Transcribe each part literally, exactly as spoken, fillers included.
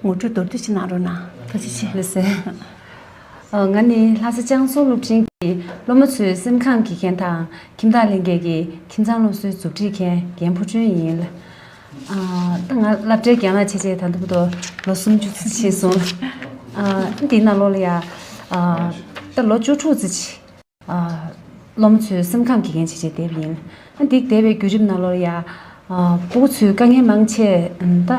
ངོ་སྤྲོད་མདོར་བསྡུས་ཤིག་གནང་རོགས་གནང་། ཐུགས་རྗེ་ཆེ། ལགས་སེ། ཨ། ང་ནི་ལྷ་ས་ལྕང་ཟོང་སློབ་འབྲིང་གི་སློབ་མ་ཚོའི་སེམས་ཁམས་དགེ་རྒན་དང་ཁྱིམ་བདག་ལྷན་རྒྱས་ཀྱི་ཁྱིམ་ཚང་སློབ་གསོའི་མཛུབ་ཁྲིད་མཁན་རྒན་ཕུར་སྒྲོན་ཡིན། ཨ། ད་ང་སློབ་གྲྭའི་རྒན་ལགས་བྱས་བྱས་ད་ལྟ་བར་དུ་ལོ་སུམ་ཅུ་ཙམ་ཕྱིན་སོང་། ཨ། འདིའི་ནང་ལོགས་ལ་ཡ། ཨ། ད་ལོ་བཅུ་དྲུག་ཙམ་ཅིག་ཨ། སློབ་མ་ཚོའི་སེམས་ཁམས་དགེ་རྒན་བྱས་བྱས་བསྡད་པ་ཡིན། ཨ། འདི་བསྡད་པའི་བརྒྱུད་རིམ་ནང་ལོགས་ལ་ཡ། ཨ། སྤུ་གུ་ཚོའི་དཀའ་ངལ་མང་ཆེ་ད་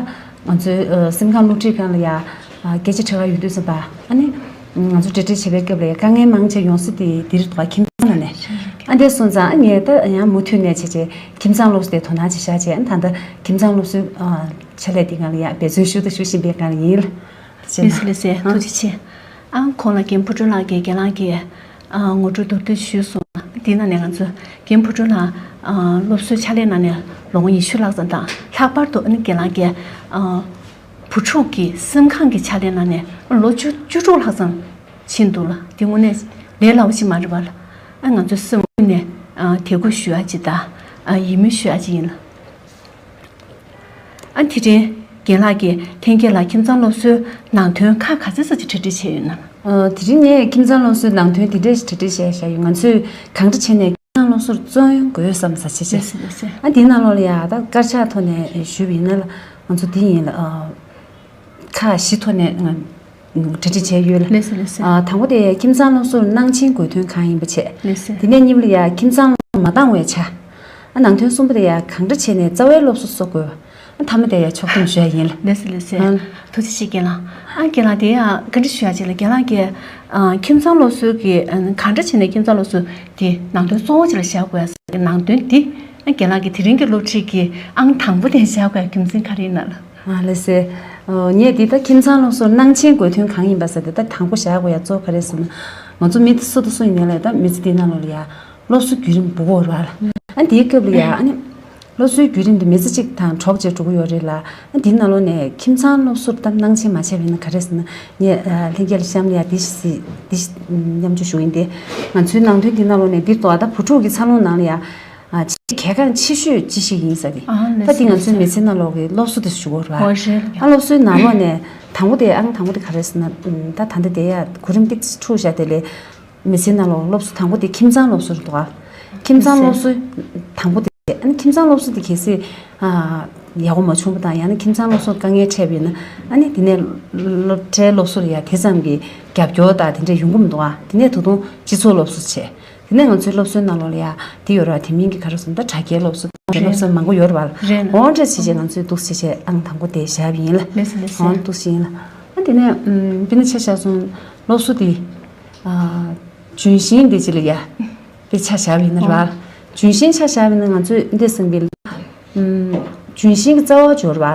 ང་ཚོའི་ཨ་སེམས་ཁམས་སློབ་ཁྲིད་ཁང་ལ་ཡ། ཨ། སྐད་ཆ་དྲི་བ་ཡོང་དུས་ཙམ་པ། ཨ་ནི་ང་ཚོ་གྲ་སྒྲིག་བྱེད་པའི་སྐབས་ལ་ཡ་དཀའ་ངལ་མང་ཆེ་ཡོང་ས་དེ་འདིར་འདུག་ཁྱིམ་ཚང་ནང་ནས། ཨ། འདི་སོང་ཙང་ཨ་ངས་ད་ཡང་མུ་མཐུད་ནས་བྱས་བྱས་ཁྱིམ་ཚང་སློབ་གསོ་དེ་དོ་སྣང་བྱེད་བཞག་བྱས། ཨ། ད་ལྟ་ཁྱིམ་ཚང་སློབ་གསོའི་ཨ་ཕྱག་ལས་འདི་སྒང་ལ་ཡ་འབད་བརྩོན་ཞུ་དང་ཞུ་བཞིན་པའི་སྒང་ལ་ཡིན། ལགས་སེ། ལགས་སེ། ཨ། ཐུགས་རྗེ་ཆེ། ཨ། ཁོང་ལ་རྒན་ཕུར་སྒྲོན་ལགས་ཀྱིས་རྒན་ལགས་ཀྱི་ཨ་ངོ་སྤྲོད་མདོར་བསྡུས་ཞུས་སོང་། དེའི་ནང་ནས་ང་ཚོས་རྒན་ཕུར་སྒྲོན་ལགས་ཨ་སློབ་གསོའི་ཕྱག་ལས་གནང་ནས་ལོ་ངོ་ཉི་ཤུ་ལྷག་ཙམ་དང་། ལྷག་པར་དུ་ཨ་ནི་རྒན་ལགས་ཀྱིས་ཨ་བུ་ཕྲུག་གི་སེམས་ཁམས་ཀྱི་ཕྱག་ལས་གནང་ནས་ལོ་བཅུ་བཅུ་དྲུག་ལྷག་ཙམ་ཕྱིན་འདུག་ལ། དེ་དངོས་གནས་ལས་སླ་པོ་ཞིག་མ་རེད་པ་ལ། ཨ། ང་ཚོས་སེམས་ཀུན་ནས་ཨ་དད་གུས་ཞུ་ཡ་ཅིག་དང་། ཨ། ཡིད་སྨོན་ཞུ་ཡ་ཅིག་ཡིན་ལ། ཨ། དེ་རིང་རྒན་ལགས་ཀྱིས་ལྷན་རྒྱས་ལ་ཁྱིམ་ཚང་སློབ་གསོའི་ནང་དོན་ཁག་ག་ཚོད་ཙམ་ཅིག་གྲ་སྒྲིག་བྱས་ཡོད་ན། ཨ། དེ་རིང་ངས་ཁྱིམ་ཚང་སློབ་གསོའི་ནང་དོན་འདི་འདྲས་ཞིག་གྲ་སྒྲིག་བྱས་བཞག་ཡོད། ང་ཚོས་གང་འདྲ་བྱས་ནས་ཁྱིམ་ཚང་སློབ་གསོར་བརྩོན་དགོས་བསམ་ས་བྱས་བྱས། ལགས་སེ། ལགས་སེ། ཨ། འདིའི་ནང་ལོགས་ལ་ཡ་ད་དཀར་ཆག་ཐོག་ནས་ཞུས་པ་ཡིན་ན་ལ། ང་ཚོ་འདི་ཡིན་ལ། ཨ། ཁག་བཞི་ཐོག་ནས་ང་གྲ་སྒྲིག་བྱས་ཡོད་ལ། ལགས་སེ། ལགས་སེ། ཨ། དང་པོ་དེ་ཁྱིམ་ཚང་སློབ་གསོར་སྣང་ཆེན་དགོས་དོན་གང་ཡིན་པ་བྱས། ལགས་སེ། དེ་ནས་གཉིས་པ་ལ་ཡ་ཁྱིམ་ཚང་སློབ་མ་འདང་བའི་ཆ། ཨ། ནང་དོན་གསུམ་པ་དེ་ཡ་གང་འདྲ་བྱས་ནས་རྩ་བའི་སློབ་གསོ་གསོ་དགོས། ཨ། མཐའ་མ་དེ་ཡ་ཕྱོགས་བསྡོམས་ཞུ་ཡ་ཡིན་ལ། ལགས་སེ། ལགས་སེ། ཨ། ཐུགས་རྗེ་ཆེ་རྒན་ལགས། ཨ། རྒན་ལགས་དེ་ཡ་བཀའ་འདྲི་ཞུ་ཡ་ཅིག་ལ། རྒན་ལགས་ཀྱིས་ཨ་ཁྱིམ་ཚང་སློབ་གསོའི་གི་ཨ་གང་འདྲ་བྱས་ནས་ཁྱིམ་ཚང་སློབ་གསོ་དེ་ནང་དོན་གཙོ་བོ་ཅིག་ལ་བཞག་དགོས་ཡ་ཟེར་གི་ནང་དོན་འདི། ཨ། རྒན་ལགས་ཀྱིས་དེ་རིང་གི་སློབ་ཁྲིད་ཀྱི་ཨང་དང་པོ་དེ་བཞག་དགོས་ཡ་རྒྱུ་མཚན་ག་རེ་ཡིན་ན་ལ། ཨ། ལགས་སེ། ཨ། ངས་འདི་ལྟ་ཁྱིམ་ཚང་སློབ་གསོར་སྣང་ཆེན་དགོས་དོན་གང་ཡིན་པ་ཟེར་དེ་ད་དང་པོ་བཞག་དགོས་ཡ་གཙོ་བོ་ག་རེ་ཟེར་ན། ང་ཚོ་མི་སུ་དང་སུ་ཡིན་ནའི་ལ་ད་མི་ཚེ་འདིའི་ནང་ལོགས་ལ་ཡ་སློབ་གསོ་བརྒྱུད་རིམ་འབུལ་དགོས་རེད་པ། ཨ། འདིའི་སྐབས་ལ་ཡ་ཨ་ནི་སློབ་གསོའི་བརྒྱུད་རིམ་འདི་མི་ཚེ་གཅིག་དང་གྲོགས་བྱས་འགྲོ་གི་ཡོད་རེད་ལ། ཨ། འདིའི་ནང་ལོགས་ནས་ཁྱིམ་ཚང་སློབ་གསོར་ད་སྣང་ཆེན་མ་བྱས་པ་ཡིན་ན་ག་རེ་ཟེར་ན། ངས་ཨ་ལྷན་རྒྱས་ལ་གཤམ་ལ་ཡ་འདི་ཞིག་འདི་ཞིག་མཉམ་སྤྱོད་ཞུ་གི་ཡིན་ཏེ། ང་ཚོའི་ནང་དོན་འདིའི་ནང་ལོགས་ནས་འདིར་གཏོགས་ད་བུ་ཕྲུག་གི་འཚར་ལོངས་ནང་ལ་ཡ། ཨ། ཆེས་གལ་འགངས་ཆེ་ཤོས་ཅི་ཞིག་ཡིན་ས་དེ། ཨ། ད་ལགས་འདི་ང་ཚོའི་མི་ཚེའི་ནང་ལོགས་ཀྱི་སློབ་གསོ་དེ་ཞུ་དགོས་རེད་པ། ཨོ། རེད། ཨ། སློབ་གསོའི་ནང་ལོགས་ནས་དང་པོ་དེ་ཨང་དང་པོ་དེ་ག་རེ་ཟེར་ན། ཨ། ད་ད་ལྟ་དེ་ཡ་གོ་རིམ་ཏིག་ཙམ་འཁྲུག་བཞག་དེ་ལས། མི་ཚེའི་ནང་ལོགས་སློབ་གསོ་དང་པོ་དེ་ཁྱིམ་ཚང་སློབ་གསོ་རེད་འདུག་ག། ཁྱིམ་ཚང་སློབ་གསོའི་དང་པོ་དེ། ཨ་ནི་ཁྱིམ་ཚང་སློབ་གསོ་དེ་གལ་སྲིད་ཨ་ཡག་པོ་མ་བྱུང་བ་དང་། ཡང་ན་ཁྱིམ་ཚང་སློབ་གསོར་དཀའ་ངལ་འཕྲད་པ་ཡིན་ན། ཨ་ནི་དེ་ནས་སློབ་གྲྭའི་སློབ་གསོ་ལ་ཡ་དེ་ཙམ་གྱི་རྒྱབ་སྐྱོར་དང་དེ་འདྲ་ཡོང་གི་མི་འདུག་ག། དེ་ནས་ད་དུང་སྤྱི་ཚོགས་སློབ་གསོ་བྱས། དེ་ནས་ང་ཚོའི་སློབ་གསོའི་ནང་ལོགས་ལ་ཡ་དེ་ཡོད་རེད་པ། དེ་མིན་གྱི་ག་རེ་ཟེར་ན་ད་དྲ་རྒྱའི་སློབ་གསོ་དང་། རེད། སློབ་གསོ་མང་པོ་ཡོད་རེད་པ། རེད། འོ་འདྲ་བྱས་བྱས་ང་ཚོས་འདུག་སེ་བྱས་ཨང་དང་པོ་དེ་བཞག་པ་ཡིན་ལ། ལགས་སེ། ལགས་སེ། འོ་འདུག་སེ་ཡིན་ལ། ཨ། དེ་ནས་ཨམ་དཔེར་ན་ཆ་བཞག་སོང་། སློབ་གསོ་དེ་ཨ་ལྗོན་ཤིང་དེ་ཅིག་ལ་ཡ་དཔེ་ཆ་བཞག་པ་ཡིན་ན་རེད་པ། ཨོ། ལྗོན་ཤིང་ཆ་བཞག་པ་ཡིན་ན་ང་ཚོས་འདི་ཟེར་བ་ཡིན་ན། ཨམ་ལྗོན་ཤིང་གི་རྩ་བ་སྦྱོར་བ་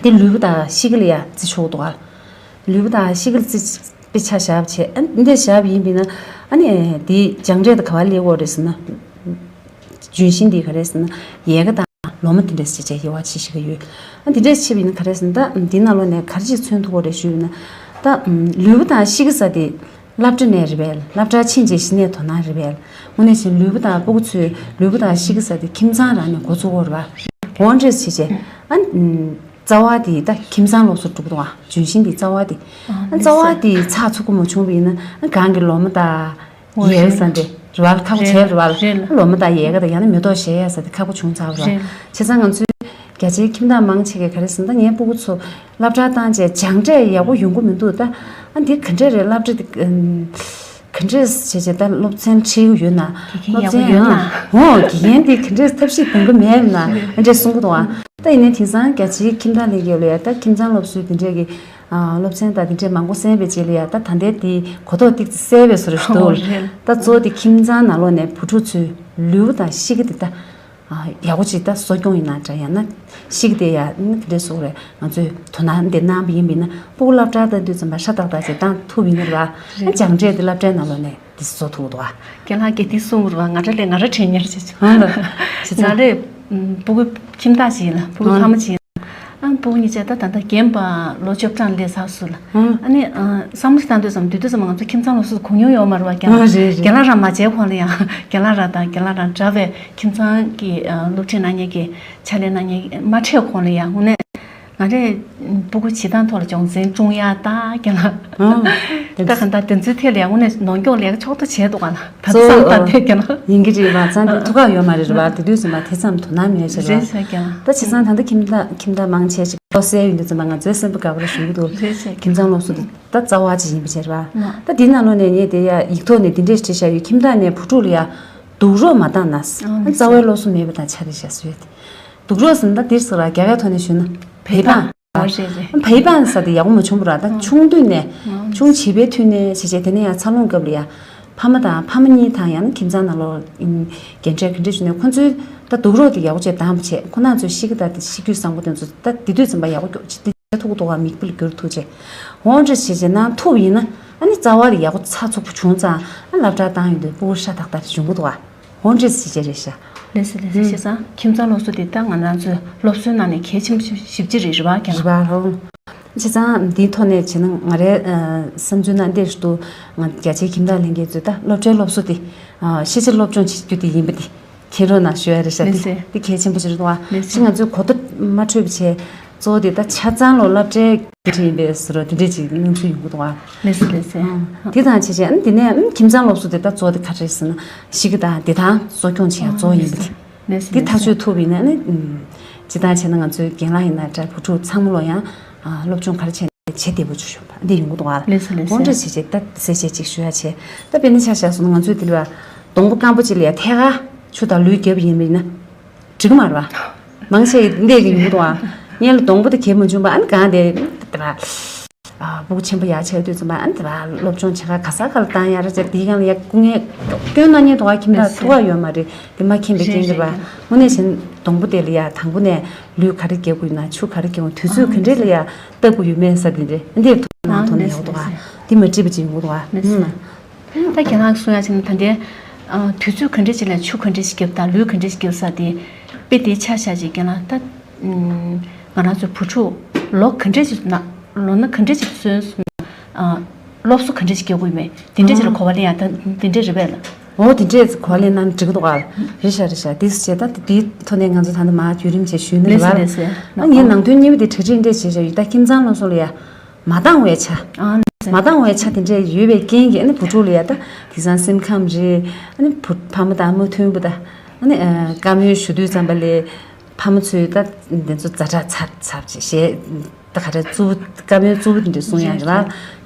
དེ་ལུས་པོ་དང་གཤིས་ཀ་ལ་ཡ་བརྩི་ཆོག་འདུག་ག། ལུས་པོ་དང་གཤིས་ཀ་ལ་བརྩི། དཔེ་ཆ་བཞག་པ་བྱས། ཨ། འདི་བཞག་པ་ཡིན་པ་ཡིན་ན། ཨ་ནི་དེའི་སྦྱངས་འབྲས་དེ་ག་པར་སླེབས་ཡོད་རེད་ཟེར་ན། ལྗོན་ཤིང་འདི་ག་རེ་ཟེར་ན་ཡལ་ག་དང་ལོ་མ་དེ་འདྲས་བྱས་བྱས་དབྱེ་བ་ཕྱེ་ཤེས་ཀྱི་ཡོད། ཨ། འདི་འདྲས་ཕྱེ་བ་ཡིན་ན་ག་རེ་ཟེར་ན། ད་འདི་ནང་ལོགས་ནས་ག་རེ་ཅིག་མཚོན་ཐུབ་ཀྱི་རེད་ཞུས་ན། ད་ལུས་པོ་དང་གཤིས་ཀ་ཟེར་དེ་སློབ་གྲྭ་ནས་རེད་པས། སློབ་གྲྭར་ཕྱིན་རྗེས་གཞི་ནས་དོ་སྣང་རེད་པས། དངོས་གནས་བྱས་ན་ལུས་པོ་དང་སྤུ་གུ་ཚོའི་ལུས་པོ་དང་གཤིས་ཀ་ཟེར་དེ་ཁྱིམ་ཚང་རང་ནས་འགོ་ཚུགས་ཀྱི་ཡོད་རེད་པ། འོ་འདྲས་བྱས་བྱས། ཨ། རྩ་བ་དེ་ད་ཁྱིམ་ཚང་སློབ་གསོར་འགྲོ་གི་འདུག་ག། ལྗོན་ཤིང་དེ་རྩ་བ་དེ། ཨ། ཨ། རྩ་བ་དེ་ཚགས་ཚུད་པོ་མ་བྱུང་བ་ཡིན་ན། ཨ། གང་གི་ལོ་མ་དང་། ཨོ། ཡལ་ག་ཟེར་དེ་རེད་པ། ཁག་པོ་བྱས་རེད་པ། རེད་ལ། ལོ་མ་དང་ཡལ་ག་དང་། ཡང་ན་མེ་ཏོག་བཞད་ཡ་ཟེར་དེ་ཁག་པོ་བྱུང་ཚར་བ་རེད་པ། རེད་ལ། བྱས་ཙང་ང་ཚོའི་རྒྱ་ཆེའི་ཁྱིམ་བདག་མང་ཆེ་གིས་ག་རེ་ཟེར་ན། ད་ངའི་སྤུ་གུ་ཚོ་སློབ་གྲྭར་བཏང་རྗེས་སྦྱངས་འབྲས་ཡག་པོ་ཡོང་གི་མི་འདུག། ད་ཨ་འདི་ག་འདྲས་རེད། སློབ་གྲྭ་འདི་ཨམ་ག་འདྲས་བྱས་བྱས་ད་སློབ་ཚན་ཁྲིད་ཀྱི་ཡོད་ན། དགེ་རྒན་སློབ་ཚན་ཡག་པོ་ཡོད་ན། ཨང་། འོ། དགེ་རྒན་འདི་ག་འདྲས་ཐབས་ཤེས་གདམ་གི་མེད་ན། ཨ་འདྲས་གསུང་གི་འདུག་ཨ། ད་ཡིན་ནའི་དེང་སང་རྒྱ་ཆེའི་ཁྱིམ་བདག་ལྷན་རྒྱས་ལ་ཡ་ད་ཁྱིམ་ཚང་སློབ་གསོའི་དེ་འདྲས་ཀྱི་ཨ་སློབ་ཚན་དང་དེ་འདྲས་མང་པོ་གསན་པའི་རྗེས་ལ་ཡ། ད་ད་ལྟའི་དེའི་གོ་རྟོགས་ཏིག་ཙམ་གསལ་བའི་བཟོ་འདྲ་ཞིག་འདུག། ཨོ། རེད། ད་གཙོ་བོ་དེ་ཁྱིམ་ཚང་ནང་ལོགས་ནས་བུ་ཕྲུག་ཚོའི་ལུས་པོ་དང་གཤིས་ཀ་དེ་ད་ཨ་ཡག་པོ་ཅིག་ད་གསོ་སྐྱོང་ཡིན་ན་འདྲ། ཡང་ན་གཤིས་ཀ་དེ་ཡ་ནི་ག་འདྲས་བཟོ་དགོས་རེད། ང་ཚོས་དོ་སྣང་དེ་གནང་བ་ཡིན་པ་ཡིན་ན། སྤུ་གུ་སློབ་གྲྭར་བཏང་དུས་ཙམ་པ་ཧྲ་ཏག་ཏག་ཅིག་བཏང་ཐུབ་པ་ཡིན་ན་རེད་པ། རེད། སྦྱངས་འབྲས་དེ་སློབ་གྲྭའི་ནང་ལོགས་ནས་དེ་བཟོ་ཐུབ་འདུག་ག། རྒན་ལགས་ཀྱིས་དེ་གསུངས་པ་རེད་པ། ང་རང་ལས་ང་རང་དྲན་ཉེར་བྱས་བྱུང་། ཨང་། ལགས། བྱས་ཙང་། ང་རང་ཨམ་སྤུ་གུ་ཁྱིམ་བདག་ཅིག་ཡིན་ལ། སྤུ་གུ། ཨང་། ཕ་མ་ཅིག་ཡིན་ལ། ཨ། སྤུ་གུ་གཉིས་ཆ་ད་ད་ལྟ་རྒན་པ་ལོ་བཅུ་གྲངས་སླེབས་ཚར་སོང་ལ། ཨང་། ཨ་ནི་ཨ་བསམ་བློ་བཏང་དུས་ཙམ། དེ་དུས་ཙམ་ང་ཚོ་ཁྱིམ་ཚང་སློབ་གསོ་གོ་མྱོང་ཡོད་མ་རེད་པ། རྒན་ལགས། ཨང་། རེད་རེད། རྒན་ལགས་རང་མ་མཇལ་གོང་ལ་ཡང་། རྒན་ལགས་རང་དང་རྒན་ལགས་རང་འདྲ་བའི་ཁྱིམ་ཚང་གི་ཨ་སློབ་ཁྲིད་གནང་མཁན་གྱི་ཕྱག་ལས་གནང་མཁན་མ་འཕྲད་གོང་ལ་ཡང་། དངོས་གནས་ ང་རས་སྤུ་གུ་བྱེད་སྟངས་ཐོག་ལ་སྦྱོང་ཚན་སྲུང་ཡག་ད་རྒན་ལགས། ཨང་། ད་ག་འདྲ་དེ་ཚོའི་ཐད་ལ་ཡང་དངོས་གནས་ནོར་འཁྱོག་ལས་ཀ་ཕྱོགས་བསྡུ་བྱས་འདུག་ག་ལ། ད་ཚོ་བསམ་བཏང་དེ་རྒན་ལགས། ཡིན་གྱི་རེད་པ། ཚང་དེ་ཐུགས་ཁག་ཡོད་མ་རེད་རེད་པ། དེ་དུས་ཙམ་པ་དེ་ཙམ་དོ་སྣང་མེད་བྱས་རེད་པ། རེད་ཟེར་རྒན་ལགས། ད་བྱས་ཙང་ད་ལྟ་ཁྱིམ་བདག་ཁྱིམ་བདག་མང་ཆེ་ཞིག་བློ་གསལ་ཡོད་དུས་ཙམ་པ་ང་ཚོའི་སེམས་པ་དགའ་པོ་རེ་ཞུ་གི་འདུག་རེད་ཟེར་རྒན་ལགས། ཁྱིམ་ཚང་སློབ་གསོ་དེ་ད་རྩ་བ་ཅིག་ཡིན་པ་བྱས་རེད་པ། ད་དེའི་ནང་ལོགས་ནས་ངས་དེ་ཡ་ཡིག་ཐོག་ནས་དེ་འདྲས་བྲིས་བཞག་ཡོད། ཁྱིམ་བདག་ནས་བུ་ཕྲུག་ལ་ཡ་སྡུག་རོགས་མ་བཏང་ན། ཨང་། རྩ་བའི་སློབ་གསོ་མེད་པ་དང་ཆ་རེ་བཞག་སྲོལ་ཡོད་དེ། སྡུག་རོགས་ཟེར་ན་ད་འདིར་ཟེར་ར་རྒྱ་སྐད་ཐོག་ནས་ཞུས་ན་བེ་བང་། ཨོ་རེད་རེད། བེ་བང་ཟེར་དེ་ཡག་པོ་མ་བྱུང་བ་ར། ད་ཨང་། ཆུང་དུས་ནས། ཨང་། ཆུང་བྱིས་པའི་དུས་ནས་བྱས་བྱས་དེ་ནས་ཡང་འཚར་ལོངས་སྐབས་ལ་ཡ། ཕ་མ་དང་ཕ་མ་གཉིས་དང་ཡང་ན་ཁྱིམ་ཚང་ནང་ལོགས་རྒན་གྲས་ག་འདྲས་ཞུས་ནས་ཁོ་ཚོའི་ད་སྡུག་རོགས་དེ་ཡག་པོ་བྱས་བཏང་བ་བྱས། ཁོ་རང་ཚོའི་གཤིས་ཀ་དང་དེ་གཤིས་རྒྱུད་བཟང་པོ་དེ་ཚོ་ད་དེ་དུས་ཙམ་པ་ཡག་པོ་སྐྱོ་ཅིག་དེ་བྱས་ཐུག་འདུག་བ། མིག་དཔེ་ལ་གྱུར་ཐུག་བྱས། འོ་འདྲ་བྱས་བྱས་ན་ཐུབ་ཡིན་ན་ཨ་ནི་རྩ་བ་དེ་ཡག་པོ་ཚགས་ཚུད་པོ་བྱུང་ཙང་ཨ་སློབ་གྲྭ་བཏང་ཡོང་དུས་སྤུ་གུ་ཧྲ་ཐག་ཐག་རེ་བྱུང་གི་འདུག་བ། འོ་འདྲས་ཞིག་བྱས་རེད་ཤག་ལགས་སེ་ལགས་སེ། ཨུམ། བྱས་ཙང་ཁྱིམ་ཚང་སློབ་གསོ་དེ་ད་ང་རང་ཚོའི་སློབ་གསོའི་ནང་ནས་གལ་ཆེན་པོ་ཞེ་པོ་ཅིག་རེད་རེད་པ་རྒན་ལགས། རེད་པ་རོ། བྱས་ཙང་འདིའི་ཐོག་ནས་བྱས་ན་ང་རའི་ཨ་བསམ་ཚུལ་ནང་འདིར་དུ་ང་རྒྱ་ཆེའི་ཁྱིམ་བདག་ལྷན་རྒྱས་ཚོས་ད་སློབ་གྲྭའི་སློབ་གསོ་དེ་ཨ་ཤེས་བྱ་སློབ་སྦྱོང་བྱེད་རྒྱུ་དེ་ཡིན་པ་དེ་མཁྱེན་རོགས་གནང་ཞུ་ཡ་རེད་ཤག་ལགས་སེ། དེ་དེ་གལ་ཆེན་པོ་ཞིག་རེད་འདུག་བ། ལགས་སེ། ཅིག་ང་ཚོས་གོ་བརྡ་མ་འཕྲོད་པ་བྱས། གཙོ་བོ་དེ་ད་ཆ་ཚང་ལོ་སློབ་གྲྭའི་འགན་འཁྲི་ཡིན་པའི་བཟོ་འདྲ་དེ་འདྲས་ཅིག་གནང་ཚུལ་ཡོང་གི་འདུག་ཨ། ལགས་སེ་ལགས་སེ། ཨང་། དེ་དང་བྱས་བྱས་ཨ་ནི་དེ་ནས་ཨ་ནི་ཁྱིམ་ཚང་སློབ་གསོ་དེ་ད་གཙོ་བོ་དེ་ག་རེ་ཟེར་ན་གཤིས་ཀ་དང་བདེ་ཐང་གསོ་སྐྱོང་བྱེད་ཡ་གཙོ་བོ་ཡིན་པ་དེ། ལགས་སེ་དེ་ལགས་ཐག་སེ། གཅོད་ཐུབ་ཡིན་ན་ཨ་ནི་ཨུམ། སྤྱིར་བཏང་བྱས་ན་ང་ཚོའི་རྒན་ལགས་ཡིན་ན་འདྲ་བུ་ཕྲུག་ཚང་མ་ལོ་ཡང་ཨ་སློབ་སྦྱོང་ག་རེ་བྱས་ན་བྱེད་བདེ་པོ་བྱུང་ཤོག་པ་འདི་ཡོང་གི་འདུག་ཨ། ལགས་སེ་ལགས་སེ། འོ་འདྲ་བྱས་བྱས་ད་ཟེར་བྱས་ཅིག་ཞུ་ཡ་བྱས། ད་དཔེར་ན་ཆ་བཞག་སོང་ན་ང་ཚོའི་དེ་ལ་སྡོང་པོ་སྐམ་པོ་ཅིག་ལ་ཡ་ཐད་ཀར་ཆུ་དང་ལུད་བརྒྱབ་པ་ཡིན་པ་ཡིན་ན། འགྲིག་གི་མ་རེད་པ། མང་ཆེ་འདི་ཡིན་འདུག་ཨ། སྔོན་ལ་སྡོང་པོ་དེ་གྱེས་མ་བྱུང་བ་ཨ་ནི་གང་དེ་དེ་བ། ཨ་སྤུ་གུ་ཆེན་པོ་ཡག་ཆེ་དུས་ཙམ་པ་ཨ་ནི་དེ་བ་སློབ་སྦྱོང་བྱེད་ག་ག་ས་ག་ལ་བཏང་ཡ་ར་བྱས་དེའི་སྒང་ལ་ཡ་སྐུ་ངལ་སྐྱོན་གནང་མཁན་འདུག་ཨ། ཁྱིམ་བདག་ཐུགས་ཁག་ཡོད་མ་རེད། དེ་མ་མཁྱེན་པའི་རྐྱེན་གྱིས་རེད་པ། རེད་རེད། དངོས་གནས་བྱས་ན་སྡོང་པོ་དེ་ལ་ཡ་དང་པོ་ནས་ལུད་ག་རེ་རྒྱག་དགོས་ཡིན་ན་ཆུ་ག་རེ་རྒྱག་དགོས་དུས་ཚོད་ག་འདྲས་ལ་ཡ་བཏབ་དགོས་ཡོད་མེད་ས་དེ་འདྲས་འདི་ཐུགས་སྣང་ཐོག་ནས་ཡག་འདུག་ཨ། དེ་མ་འགྲིག་པ་ཅིག་ཡོང་གི་འདུག་ཨ། ད་རྒན་ལགས་གསུང་ཡ་ཅིག་ན་ད་ལྟའི་ཨ་དུས་ཚོད་ག་འདྲས་ཅིག་ལ་ཆུ་ག་འདྲས་ཅིག་བརྒྱབ་དང་ལུད་ག་འདྲས་ཅིག་བརྒྱབ་ས་དེ་དཔེ་དེ་ཆ་བཞག་ཅིག་རྒན་ལགས་ད་ང་རང་ཚོའི་བུ་ཕྲུག་ལོ་ག་འདྲས་ཅིག་ན་ལོ་ན་ག་འདྲས་ཅིག་སོན་སོང་ན་ཨ་སློབ་གསོ་ག་འདྲས་ཅིག་རྒྱག་དགོས་ཡོད་མེད་དེ་འདྲས་ཅིག་ལ་གོ་བ་ལེན་ཡ་ད་དེ་འདྲས་རེད་པས་ལ། འོ་དེ་འདྲས་གོ་བ་ལེན་ན་འགྲིག་གི་འདུག་ཨ། རེད་ཤག་རེད་ཤག་དེ་བྱས་ད་དེའི་ཐོག་ནས་ང་ཚོ་ད་ལྟ་མ་བརྒྱུད་རིམ་བྱས་ཞུས་ན་རེད་པ། ལགས་སེ་ལགས་སེ། ཨ་ངས་ནང་དོན་གཉིས་པ་དེ་གྲ་སྒྲིག་འདྲས་བྱས་བཞག་ཡོད། ད་ཁྱིམ་ཚང་སློབ་གསོ་ལ་ཡ། མ་འདང་བའི་ཆ། ཨང་། མ་འདང་བའི་ཆ་དེ་འདྲས་ཡོད་པའི་རྐྱེན་གྱིས་ཨ་ནི་བུ་ཕྲུག་ལ་ཡ་ད་དེང་སང་སེམས་ཁམས་རེད། ཨ་ནི་བུ་ཕ་མ་དང་མ་མཐུན་པ་དང་ཨ་ནི་ཨ་བཀའ་མོལ་ཞུ་དུས་ཙམ་པ་ལས་ཕ་མ་ཚོས་ད་དེ་ཚོ་ཛ་དྲག་ཚབ་ཚབ་ཅིག་བྱས་ད་ག་རེ་རྩུབ་བཀའ་མོལ་རྩུབ་དེ་འདྲས་གསུང་ཡ་རེད་